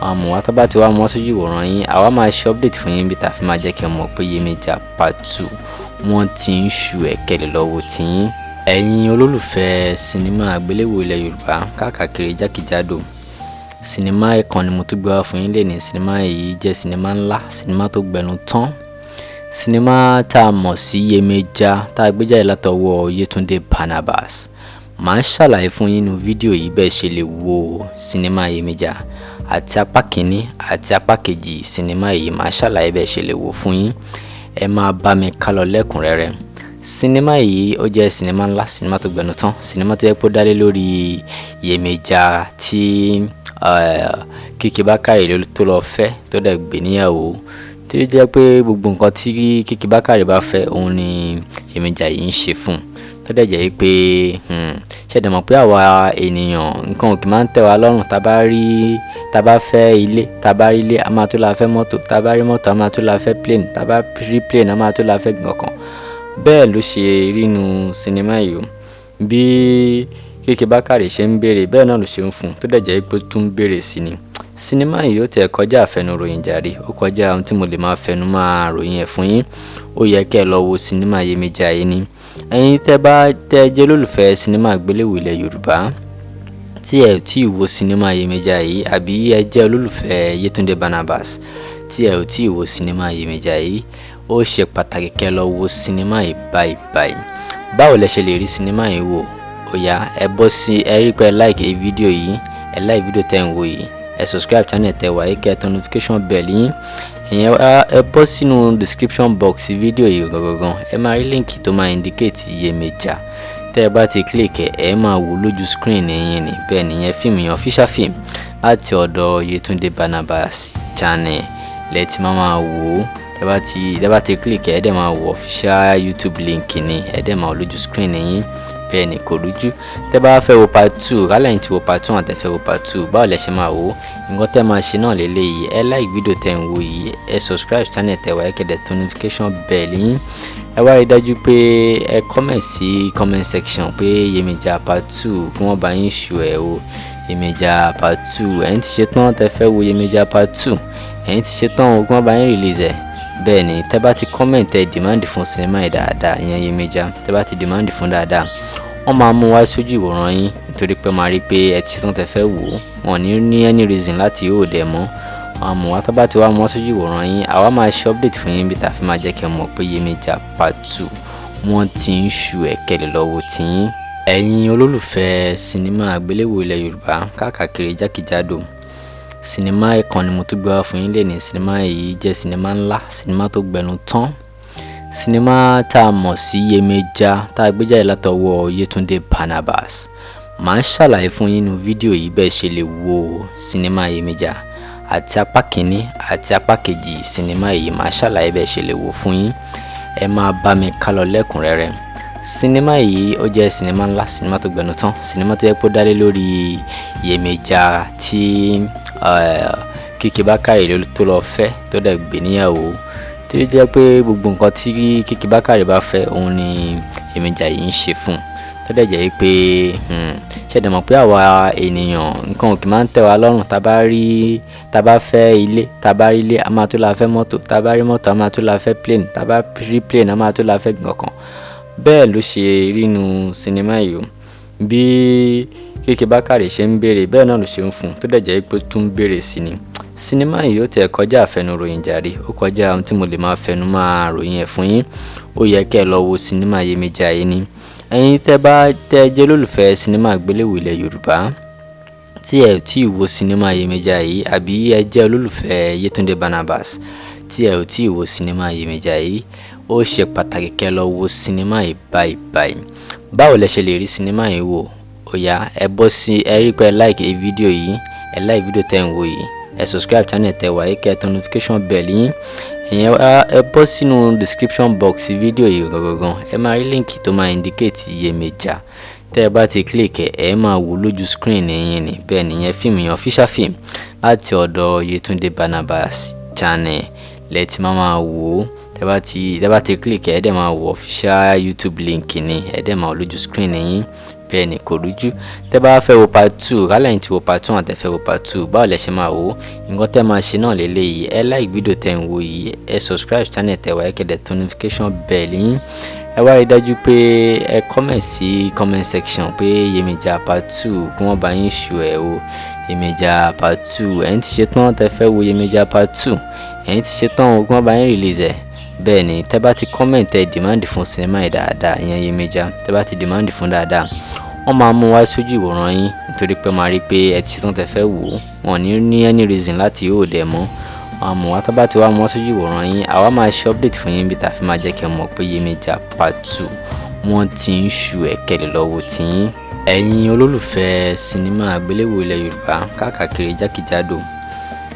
Wọ́n á mú wá. Tó bá ti wá mú wá sójú ìwòran yín, àwa máa ṣe update fún yín bí tá a fi máa jẹ́ kí ẹ mọ̀ pé Yemọja part two, wọ́n ti ń ṣù ẹ̀ kẹ́lẹ̀ lọ́wọ́ tiyín. Ẹ̀yin olólùfẹ́ sinimá àgbéléwò ilẹ̀ Yorùbá káàkiri jákèjádò, sinimá kan ni mo tún gbé wá fún yín lẹ́nìí. Sinimá yìí jẹ́ sinimá ńlá, sinimá tó gbẹnu tán, sinimá tá a mọ̀ sí Yemọja, tá a gbé jáde látọwọ́ Yétúndé Barnabas. Màá ṣàlàyé fún yín nínú fídíò yìí bẹ́ẹ̀ ṣe lè wo sinimá Yemọja, àti apá kìíní àti apá kejì sinimá yìí. Màá ṣàlàyé bẹ́ẹ̀ ṣe lè wò fún yín. Ẹ máa bá mi kálọ lẹ́kùnrẹ́rẹ́. Sinimá yìí, ó jẹ́ sinimá ńlá, sinimá tó gbẹnu tán, sinimá tó yẹ kó dálé lórí Yemọja tí Kiki Bákàrè tó lọ fẹ́, tó dẹ̀ gbé níyàwó, tí ó jẹ́ pé gbogbo nǹkan tí Kiki Bákàrè bá fẹ́, òun ni Yemọja yìí ń ṣe fún un. Tó Tó dẹ̀ jẹ́ pé ṣé ẹ dẹ̀ mọ̀ pé àwa ènìyàn, nǹkan ò kí máa ń tẹ́ wa lọ́rùn. Tá bá rí, tá bá fẹ́ ilé, tá bá rí ilé, a máa tún la fẹ́ mọ́tò. Tá bá rí mọ́tò, a máa tún la fẹ́ plane. Tá bá rí plane, a máa tún la fẹ́ nǹkan. Bẹ́ẹ̀ ló ṣe rí nínú sinimá yìí o. Bí Kiki Bakare ṣe ń béèrè, bẹ́ẹ̀ náà ló ṣe ń fún un, tó dẹ̀ jẹ́ pé ó tún ń béèrè sí ni. Sinimá yìí ó tiẹ̀ kọjá àfẹnuròyìn jàre, ó kọjá ohun tí mo lè máa fẹnu máa ròyìn ẹ̀ fún yín. Ó yẹ kí ẹ lọ wo sinimá Yemọja yìí ni. Ẹ̀yin tẹ́ bá tẹ́ jẹ́ olólùfẹ́ sinimá àgbéléwò ilẹ̀ Yorùbá tí ẹ ò tíì wo sinimá Yemọja yìí, àbí ẹ jẹ́ olólùfẹ́ Yétúndé Barnabas tí ẹ ò tíì wo sinimá Yemọja yìí, ó ṣe pàtàkì kí ẹ lọ wo sinimá yìí báyìí báyìí. Báwo lẹ ṣe lè rí sinimá yìí wò? Ó yá, ẹ bọ́ sí, ẹ rí pé ẹ like fídíò yìí, ẹ like fídíò tẹ́ ń wò yìí, ẹ subscribe channel tẹ́ wà yìí, kẹ́ ẹ tan notification bell yín. Ìyẹn ẹ bọ́ sínú description box fídíò yìí gangan, ẹ máa rí link tó máa indicate Yemọja. Tẹ́ ẹ bá ti click ẹ, ẹ máa wò lójú screen yín ni. Bẹ́ẹ̀ nìyẹn, fíìmù yẹn, official film láti ọ̀dọ̀ Yétúndé Barnabas channel lẹ ti máa máa wò ó. Tẹ́ bá ti click ẹ, ẹ dẹ̀ máa wò official YouTube link ni, ẹ dẹ̀ máa wò lójú screen yín. Bẹ́ẹ̀ ni, kò rújú. Tẹ́ bá fẹ́ wo part two, kálẹ̀ yín ti wo part one, àtẹ fẹ́ wo part two, báwo lẹ ṣe máa wò ó? Nǹkan tẹ́ máa ṣe náà lélẹ́yìí: ẹ like fídíò tẹ́ ń wò yìí, ẹ subscribe channel tẹ́ wà, ẹ kẹ́ dẹ̀ tan notification bell yín. Ẹ wá rí dájú pé ẹ comment sí comment section pé Yemọja part two, kí wọ́n bá yín shoot ẹ̀ o. Yemọja part two, ẹ̀yin ti ṣe tán, tẹ́ fẹ́ wo Yemọja part two, ẹ̀yin ti ṣe tán o, kí wọ́n bá yín release ẹ̀. Bẹ́ẹ̀ ni, tẹ́ bá ti comment, ẹ demand fún sinimá yìí dáadáa, ìyẹn Yemọja, tẹ́ bá ti demand fún dáadáa, wọ́n máa mú wá sójú ìwòran yín, nítorí pé máa rí pé ẹ ti ṣetán, tẹ́ fẹ́ wò ó. Wọn ò ní ní any reason láti hold ẹ̀ mọ́. Wọ́n á mú wá. Tó bá ti wá mú wá sójú ìwòran yín, àwa máa ṣe update fún yín bí tá a fi máa jẹ́ kí ẹ mọ̀ pé Yemọja part two, wọ́n ti ń shoot ẹ̀, kẹ́lẹ̀ lọ́wọ́ tiyín. Ẹ̀yin olólùfẹ́ sinimá àgbéléwò ilẹ̀ Yorùbá káàkiri jákèjádò, sinimá kan ni mo tún gbé wá fún yín lénìí. Sinimá yìí jẹ́ sinimá ńlá, sinimá tó gbẹnu tán, sinimá tá a mọ̀ sí Yemọja, tá a gbé jáde látọwọ́ Yétúndé Barnabas. Màá ṣàlàyé fún yín nínú fídíò yìí bẹ́ẹ̀ ṣe lè wo sinimá Yemọja, àti apá kìíní àti apá kejì sinimá yìí. Màá ṣàlàyé bẹ́ẹ̀ ṣe lè wò fún yín. Ẹ máa bá mi kálọ lẹ́kùnrẹ́rẹ́. Sinimá yìí, ó jẹ́ sinimá ńlá, sinimá tó gbẹnu tán, sinimá tó yẹ kó dálé lórí Yemọja tí Kiki Bakare tó lọ fẹ́, tó dẹ̀ gbé níyàwó, tí ó jẹ́ pé gbogbo nǹkan tí Kiki Bakare bá fẹ́, òun ni Yemọja yìí ń ṣe fún un. Tó dẹ̀ jẹ́ pé ṣé ẹ dẹ̀ mọ̀ pé àwa ènìyàn, nǹkan ò kí máa ń tẹ́ wa lọ́rùn. Tá bá rí, tá bá fẹ́ ilé, tá bá rí ilé, a máa tún la fẹ́ mọ́tò. Tá bá rí mọ́tò, a máa tún la fẹ́ plane. Tá bá rí plane, a máa tún la fẹ́ nǹkan. Bẹ́ẹ̀ ló ṣe rí nínú sinimá yìí o. Bí Kiki Bakare ṣe ń béèrè, bẹ́ẹ̀ náà ló ṣe ń fún un, tó dẹ̀ jẹ́ pé ó tún ń béèrè sí ni. Sinimá yìí ó tiẹ̀ kọjá àfẹnuròyìn jàre, ó kọjá ohun tí mo lè máa fẹnu máa ròyìn ẹ̀ fún yín. Ó yẹ kí ẹ lọ wo sinimá Yemọja yìí ni. Ẹ̀yin tẹ́ bá tẹ́ jẹ́ olólùfẹ́ sinimá àgbéléwò ilẹ̀ Yorùbá tí ẹ ò tíì wo sinimá Yemọja yìí, àbí ẹ jẹ́ olólùfẹ́ Yétúndé Barnabas tí ẹ ò tíì wo sinimá Yemọja yìí, ó ṣe pàtàkì kí ẹ lọ wo sinimá yìí báyìí báyìí. Báwo lẹ ṣe lè rí sinimá yìí wò? Ó yá, ẹ bọ́ sí, ẹ rí pé ẹ like fídíò yìí, ẹ like fídíò tẹ́ ń wò yìí, ẹ subscribe channel tẹ́ wà yìí, kẹ́ ẹ tan notification bell yín. Ìyẹn ẹ bọ́ sínú description box fídíò yìí gangan, ẹ máa rí link tó máa indicate Yemọja. Tẹ́ ẹ bá ti click ẹ, ẹ máa wò lójú screen yín ni. Bẹ́ẹ̀ nìyẹn, fíìmù yẹn, official film láti ọ̀dọ̀ Yétúndé Barnabas channel lẹ ti máa máa wò ó. Tẹ́ bá ti click ẹ, ẹ dẹ̀ máa wò official YouTube link ni, ẹ dẹ̀ máa wò lójú screen yín. Bẹ́ẹ̀ ni, kò rújú. Tẹ́ bá fẹ́ wo part two, kálẹ̀ yín ti wo part one, àtẹ fẹ́ wo part two, báwo lẹ ṣe máa wò ó? Nǹkan tẹ́ máa ṣe náà lélẹ́yìí: ẹ like fídíò tẹ́ ń wò yìí, ẹ subscribe channel tẹ́ wà, ẹ kẹ́ dẹ̀ tan notification bell yín. Ẹ wá rí dájú pé ẹ comment sí comment section pé Yemọja part two, kí wọ́n bá yín shoot ẹ̀ o. Yemọja part two, ẹ̀yin ti ṣe tán, tẹ́ fẹ́ wo Yemọja part two, ẹ̀yin ti ṣe tán o, kí wọ́n bá yín release ẹ̀. Bẹ́ẹ̀ ni, tẹ́ bá ti comment, ẹ demand fún sinimá yìí dáadáa, ìyẹn Yemọja, tẹ́ bá ti demand fún dáadáa, wọ́n máa mú wá sójú ìwòran yín, nítorí pé máa rí pé ẹ ti ṣetán, tẹ́ fẹ́ wò ó. Wọn ò ní ní any reason láti hold ẹ̀ mọ́. Wọ́n á mú wá. Tó bá ti wá mú wá sójú ìwòran yín, àwa máa ṣe update fún yín bí tá a fi máa jẹ́ kí ẹ mọ̀ pé Yemọja part two, wọ́n ti ń shoot ẹ̀, kẹ́lẹ̀ lọ́wọ́ tiyín. Ẹ̀yin olólùfẹ́ sinimá àgbéléwò ilẹ̀ Yorùbá káàkiri jákèjádò,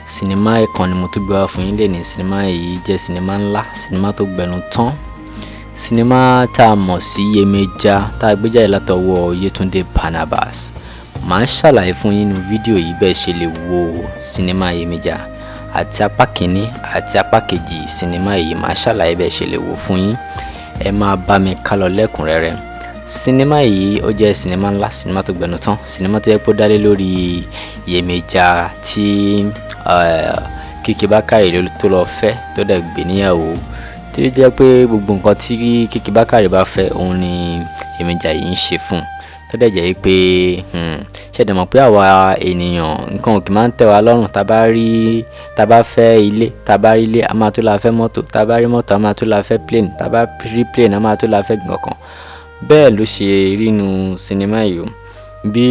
sinimá kan ni mo tún gbé wá fún yín lénìí. Sinimá yìí jẹ́ sinimá ńlá, sinimá tó gbẹnu tán, Sinimá tá a mọ̀ sí Yemọja tá a gbé jáde látọwọ́ Yétúndé Barnabas. Màá ṣàlàyé fún yín nínú fídíò yìí bẹ́ẹ̀ ṣe lè wo sinimá Yemọja àti apá kìíní àti apá kejì sinimá yìí. Màá ṣàlàyé bẹ́ẹ̀ ṣe lè wò fún yín. Ẹ máa bá mi kálọ lẹ́kùnrẹ́rẹ́. Sinimá yìí ó jẹ́ sinimá ńlá, sinimá tó gbẹnu tán, sinimá tó yẹ kó dálé lórí Yemọja tí Kiki Bákàrè tó lọ fẹ́, tó dẹ̀ gbé níyàwó, tí ó jẹ́ pé gbogbo nǹkan tí Kiki Bákàrè bá fẹ́ òun ni Yemọja yìí ń ṣe fún un, tó dẹ̀ jẹ́ pé ṣẹ̀dẹ̀ mọ̀ pé àwa ènìyàn nǹkan ò kì máa ń tẹ́ wa lọ́rùn. Tá bá rí, tá bá fẹ́ ilé, tá bá rí ilé, a máa tó la fẹ́ mọ́tò, tá bá rí mọ́tò, a máa tó la fẹ́ plane, tá bá rí plane, a máa tó la fẹ́ nǹkan. Bẹ́ẹ̀ ló ṣe rí inú sinimá yìí o. Bí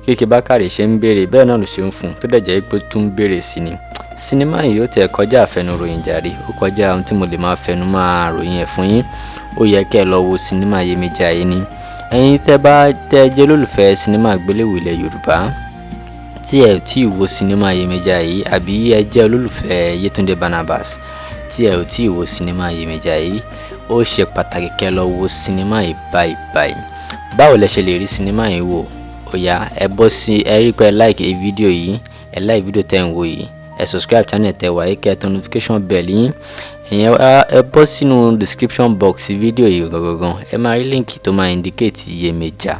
Kiki Bákàrè ṣe ń béèrè, bẹ́ẹ̀ náà ló ṣe ń fún un, tó dẹ̀ jẹ́ pé ó tún ń béèrè sí ni. Sinimá yìí ó tẹ̀ kọjá àfẹnuròyìn jàre, ó kọjá ohun tí mo lè máa fẹnu máa ròyìn ẹ̀ fún yín. Ó yẹ kẹ́ ẹ lọ wo sinimá Yemọja yìí ni. Ẹ̀yin tẹ́ bá tẹ́ jẹ́ olólùfẹ́ sinimá àgbéléwò ilẹ̀ Yorùbá tí ẹ ò tí ì wo sinimá Yemọja yìí, àbí ẹ jẹ́ olólùfẹ́ Yétúndé Barnabas tí ẹ ò tí ì wo sinimá Yemọja yìí, ó ṣe pàtàkì kẹ́ lọ wo sinimá yìí báyìí báyìí. Báwo lẹ ṣe lè rí sinimá yìí wò? Ó yá, ẹ bọ́ sí ẹ rí pé ẹ like fídíò yìí, ẹ like fídíò tẹ́ ń wò yìí, ẹ subscribe channel tẹ́ wà yìí, kẹ́ ẹ tẹ notification bell yín. Ìyẹn ẹ bọ́ sínú description box fídíò yìí gangan, ẹ máa rí link tó máa indicate Yemọja.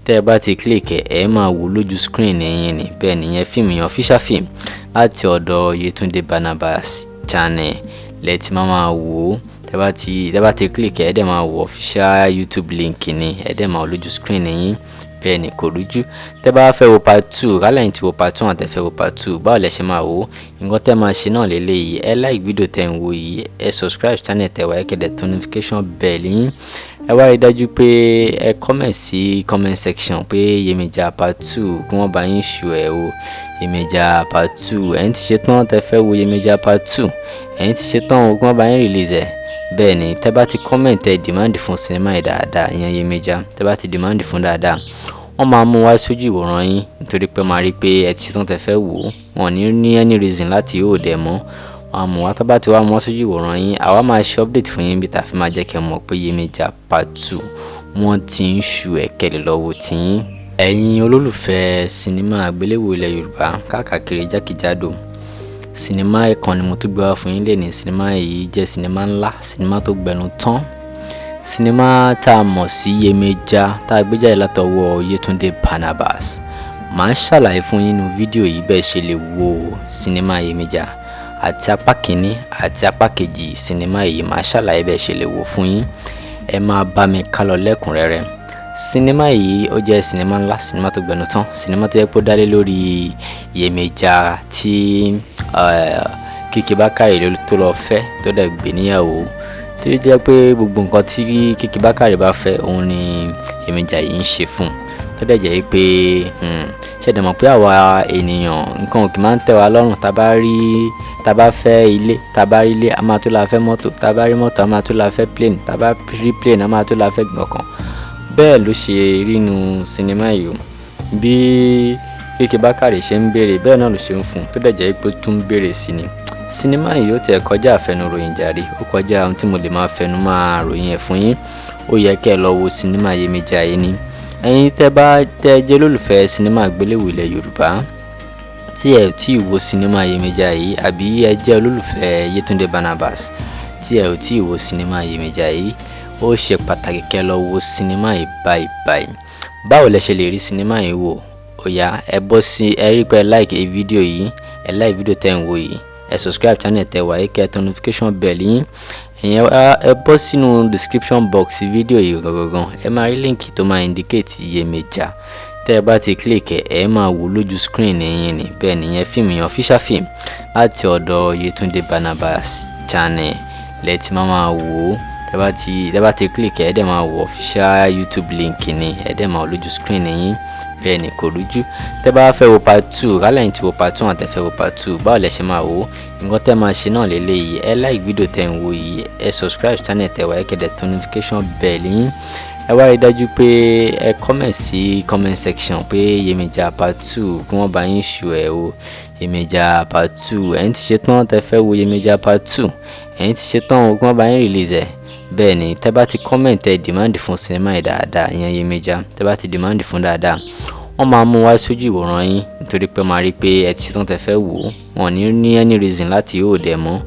Tẹ́ ẹ bá ti click ẹ, ẹ máa wò lójú screen yín ni. Bẹ́ẹ̀ nìyẹn, fíìmù yẹn, official film láti ọ̀dọ̀ Yétúndé Barnabas channel lẹ ti máa wò ó. Tẹ́ bá ti click ẹ, ẹ dẹ̀ máa wò official YouTube link ni, ẹ dẹ̀ máa wò lójú screen yín. Bẹ́ẹ̀ ni, kò rújú. Tẹ́ bá fẹ́ wo part two, kálẹ̀ yín ti wo part one, àtẹ fẹ́ wo part two, báwo lẹ ṣe máa wò ó? Nǹkan tẹ́ máa ṣe náà lélẹ́yìí: ẹ like fídíò tẹ́ ń wò yìí, ẹ subscribe channel tẹ́ wà, ẹ kẹ́ dẹ̀ tẹ notification bell yín. Ẹ wá rí dájú pé ẹ comment sí comment section pé Yemọja part two, kí wọ́n bá yín ṣù ẹ̀ o. Yemọja part two, ẹ̀yin ti ṣe tán tẹ́ fẹ́ wo Yemọja part two, ẹ̀yin ti ṣe tán o, kí wọ́n bá yín release ẹ̀. Bẹ́ẹ̀ ni, tẹ́ bá ti comment, ẹ demand fún sinimá yìí dáadáa, ìyẹn Yemọja, tẹ́ bá ti demand fún dáadáa, wọ́n máa mú wá sójú ìwòran yín, nítorí pé máa rí pé ẹ ti ṣetán tẹ́ fẹ́ wò ó. Wọn ò ní ní any reason láti hold ẹ̀ mọ́. Wọ́n á mú wá. Tó bá ti wá mú wá sójú ìwòran yín, àwa máa ṣe update fún yín bí tá a fi máa jẹ́ kí ẹ mọ̀ pé Yemọja part two wọ́n ti ń ṣu ẹ̀kẹ́lẹ̀ lọ́wọ́ tiyín. Ẹ̀yin olólùfẹ́ sinimá àgbéléwò ilẹ̀ Yorùbá káàkiri jákèjádò, sinimá kan ni mo tún gbé wá fún yín lénìí. Sinimá yìí jẹ́ sinimá ńlá, sinimá tó gbẹnu tán, sinimá tá a mọ̀ sí Yemọja tá a gbé jáde látọwọ́ Yétúndé Barnabas. Màá ṣàlàyé fún yín nínú fídíò yìí bẹ́ẹ̀ ṣe lè wo sinimá Yemọja àti apá kìíní àti apá kejì sinimá yìí. Màá ṣàlàyé bẹ́ẹ̀ ṣe lè wò fún yín. Ẹ máa bá mi kálọ lẹ́kùnrẹ́rẹ́. Sinimá yìí ó jẹ́ sinimá ńlá, sinimá tó gbẹnu tán, sinimá tó yẹ kó dálé lórí Yemọja tí Kiki Bákàrè tó lọ fẹ́, tó dẹ̀ gbé níyàwó, tí ó jẹ́ pé gbogbo nǹkan tí Kiki Bákàrè bá fẹ́ òun ni Yemọja yìí ń ṣe fún un, tó dẹ̀ jẹ́ pé ṣẹ̀dẹ̀ mọ̀ pé àwa ènìyàn nǹkan ò kì máa ń tẹ́ wa lọ́rùn. Tá bá rí, tá bá fẹ́ ilé, tá bá rí ilé, a máa tó la fẹ́ mọ́tò, tá bá rí mọ́tò, a máa tó la fẹ́ plane, tá bá rí plane, a máa tó la fẹ́ nǹkan. Bẹ́ẹ̀ ló ṣe rí inú sinimá yìí o. Bí Kiki Bákàrè ṣe ń béèrè, bẹ́ẹ̀ náà ló ṣe ń fún un, tó dẹ̀ jẹ́ pé ó tún ń béèrè sí ni. Sinimá yìí ó tẹ̀ kọjá àfẹnuròyìn jàre, ó kọjá ohun tí mo lè máa fẹnu máa ròyìn ẹ̀ fún yín. Ó yẹ kẹ́ ẹ lọ wo sinimá Yemọja yìí ni. Ẹ̀yin tẹ́ bá tẹ́ jẹ́ olólùfẹ́ sinimá àgbéléwò ilẹ̀ Yorùbá tí ẹ ò tí ì wo sinimá Yemọja yìí, àbí ẹ jẹ́ olólùfẹ́ Yétúndé Barnabas tí ẹ ò tí ì wo sinimá Yemọja yìí, ó ṣe pàtàkì kẹ́ lọ wo sinimá yìí báyìí báyìí. Báwo lẹ ṣe lè rí sinimá yìí wò? Ó yá, ẹ bọ́ sí ẹ rí pé ẹ like fídíò yìí, ẹ like fídíò tẹ́ ń wò yìí, ẹ subscribe channel tẹ́ wà yìí, kẹ́ ẹ tẹ notification bell yín. Ìyẹn ẹ bọ́ sínú description box fídíò yìí gangan, ẹ máa rí link tó máa indicate Yemọja. Tẹ́ ẹ bá ti click ẹ, ẹ máa wò lójú screen yín ni. Bẹ́ẹ̀ nìyẹn, fíìmù yẹn, official film láti ọ̀dọ̀ Yétúndé Barnabas channel lẹ ti máa wò ó. Tẹ́ bá ti click ẹ, ẹ dẹ̀ máa wò official YouTube link ni, ẹ dẹ̀ máa wò lójú screen yín. Bẹ́ẹ̀ ni, kò rújú. Tẹ́ bá fẹ́ wo part two, kálẹ̀ yín ti wo part one, àtẹ fẹ́ wo part two, báwo lẹ ṣe máa wò ó? Nǹkan tẹ́ máa ṣe náà lélẹ́yìí: ẹ like fídíò tẹ́ ń wò yìí, ẹ subscribe channel tẹ́ wà, ẹ kẹ́ dẹ̀ tẹ notification bell yín. Ẹ wá rí dájú pé ẹ comment sí comment section pé Yemọja part two, kí wọ́n bá yín ṣù ẹ̀ o. Yemọja part two, ẹ̀yin ti ṣe tán tẹ́ fẹ́ wo Yemọja part two, ẹ̀yin ti ṣe tán o, kí wọ́n bá yín release ẹ̀. Bẹ́ẹ̀ ni, tẹ́ bá ti comment, ẹ demand fún sinimá yìí dáadáa, ìyẹn Yemọja. Tẹ́ bá ti demand fún dáadáa, wọ́n máa mú wá sójú ìwòran yín, nítorí pé máa rí pé ẹ ti ṣetán tẹ́ fẹ́ wò ó. Wọn ò ní ní any reason láti hold ẹ̀ mọ́.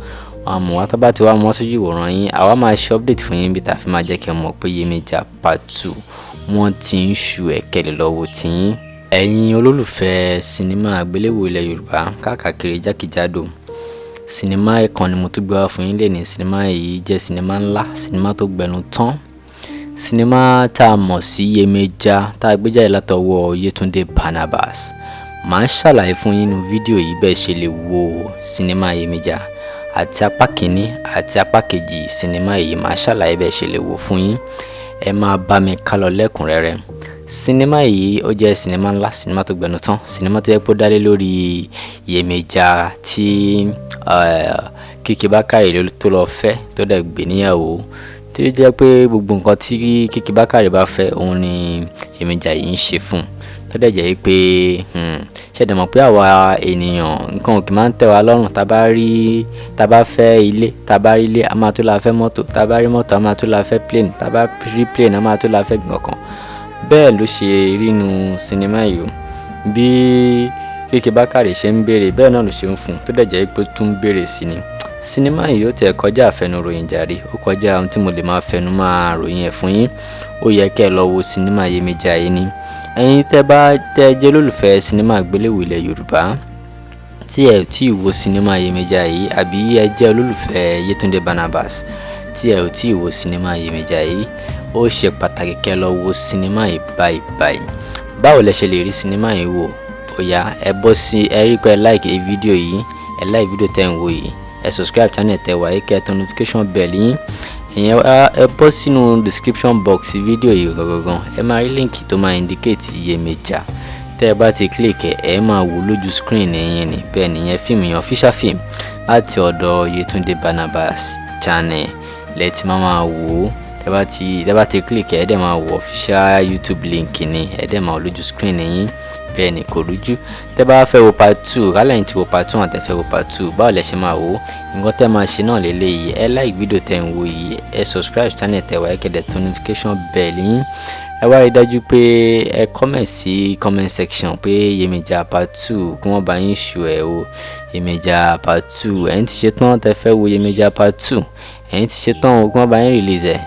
Wọ́n á mú wá. Tó bá ti wá mú wá sójú ìwòran yín, àwa máa ṣe update fún yín bí tá fi máa jẹ́ kí ẹ mọ̀ pé Yemọja part 2 wọ́n ti ń ṣu ẹ̀kẹ́lẹ̀ lọ́wọ́ tiyín. Ẹ̀yin olólùfẹ́ sinimá àgbéléwò ilẹ̀ Yorùbá káàkiri jákèjádò, sinimá kan ni mo tún gbé wá fún yín lénìí. Sinimá yìí jẹ́ sinimá ńlá, sinimá tó gbẹnu tán, sinimá tá a mọ̀ sí Yemọja, tá a gbé jáde látọwọ́ Yétúndé Barnabas. Màá ṣàlàyé fún yín nínú fídíò yìí bẹ́ẹ̀ ṣe lè wo sinimá Yemọja àti apá kìíní àti apá kejì sinimá yìí. Màá ṣàlàyé bẹ́ẹ̀ ṣe lè wò fún yín. Ẹ máa bá mi kálọ lẹ́kùnrẹ́rẹ́. Sinimá yìí, ó jẹ́ sinimá ńlá, sinimá tó gbẹnu tán, sinimá tó yẹ kó dálé lórí Yemọja tí Kiki Bákàrè tó lọ fẹ́, tó dẹ̀ gbé níyàwó, tí ó jẹ́ pé gbogbo nǹkan tí Kiki Bákàrè bá fẹ́, òun ni Yemọja yìí ń ṣe fún un. Tó dẹ̀ jẹ́ pé, ṣé ẹ dẹ̀ mọ̀ pé àwa ènìyàn, nǹkan ò kí máa ń tẹ́ wa lọ́rùn. Tá bá rí, tá bá fẹ́ ilé, tá bá rí ilé, a máa tó la fẹ́ mọ́tò. Tá bá rí mọ́tò, a máa tó la fẹ́ plane. Tá bá rí plane, a máa tó la fẹ́ nǹkan. Bẹ́ẹ̀ ló ṣe rí nínú sinimá yìí o. Bí Kiki Bákàrè ṣe ń béèrè, bẹ́ẹ̀ náà ló ṣe ń fún un, tó dẹ̀ jẹ́ pé ó tún ń béèrè sí ni. Sinimá yìí, ó tiẹ̀ kọjá àfẹnuròyìn jàre. Ó kọjá ohun tí mo lè máa fẹnu máa ròyìn ẹ̀ fún yín. Ó yẹ kẹ́ ẹ lọ wo sinimá Yemọja yìí ni. Ẹ̀yin tẹ́ bá tẹ́ jẹ́ olólùfẹ́ sinimá àgbéléwò ilẹ̀ Yorùbá tí ẹ ò tí ì wo sinimá Yemọja yìí, àbí ẹ jẹ́ olólùfẹ́ Yétúndé Barnabas tí ẹ ò tí ì wo sinimá Yemọja yìí, ó ṣe pàtàkì kẹ́ ẹ lọ wo sinimá yìí báyìí báyìí. Báwo lẹ ṣe lè rí sinimá yìí wò? Ó yá, ẹ bọ́ sí, ẹ rí pé ẹ like fídíò yìí, ẹ like fídíò tẹ́ ń wò yìí, ẹ subscribe channel tẹ́ wà yìí, kẹ́ ẹ tẹ notification bell yín. Ìyẹn, ẹ bọ́ sínú description box fídíò yìí gangan, ẹ máa rí link tó máa indicate Yemọja. Tẹ́ ẹ bá ti click ẹ, ẹ máa wò lójú screen yín ni. Bẹ́ẹ̀ nìyẹn, fíìmù yẹn, official film láti ọ̀dọ̀ Yétúndé Barnabas channel lẹ ti máa máa wò ó. Tẹ́ bá ti click ẹ, ẹ dẹ̀ máa wò official YouTube link ni, ẹ dẹ̀ máa wò lójú screen yín. Bẹ́ẹ̀ ni, kò rújú. Tẹ́ bá fẹ́ wo part 2, kálẹ̀ ní ti wo part 1 àtẹ fẹ́ wo part 2, báwo lẹ ṣe máa wò ó? Nǹkan tẹ́ máa ṣe náà lélẹ́yìí: ẹ like fídíò tẹ́ ń wò yìí, ẹ subscribe channel tẹ́ wà, ẹ kẹ́ dẹ̀ tẹ notification bell yín. Ẹ wá rí dájú pé ẹ comment sí comment section pé Yemọja part 2, kí wọ́n bá yín ṣù ẹ̀ o. Yemọja part 2, ẹ̀yin ti ṣe tán tẹ́ fẹ́ wo Yemọja part 2, ẹ̀yin ti ṣe tán o, kí wọ́n bá yín release ẹ̀.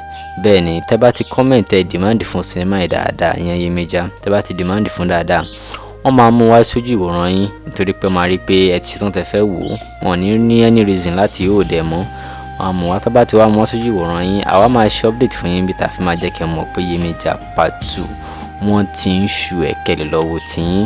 Bẹ́ẹ̀ ni, tẹ́ bá ti comment, ẹ demand fún sinimá yìí dáadáa, ìyẹn Yemọja. Tẹ́ bá ti demand fún dáadáa, wọ́n máa mú wá sójú ìwòran yín, nítorí pé máa rí pé ẹ ti ṣetán tẹ́ fẹ́ wò ó. Wọn ò ní ní any reason láti hold ẹ̀ mọ́. Wọ́n á mú wá. Tó bá ti wá mú wá sójú ìwòran yín, àwa máa ṣe update fún yín bí tá fi máa jẹ́ kí ẹ mọ̀ pé Yemọja part 2 wọ́n ti ń ṣu ẹ̀kẹ́lẹ̀ lọ́wọ́ tiyín.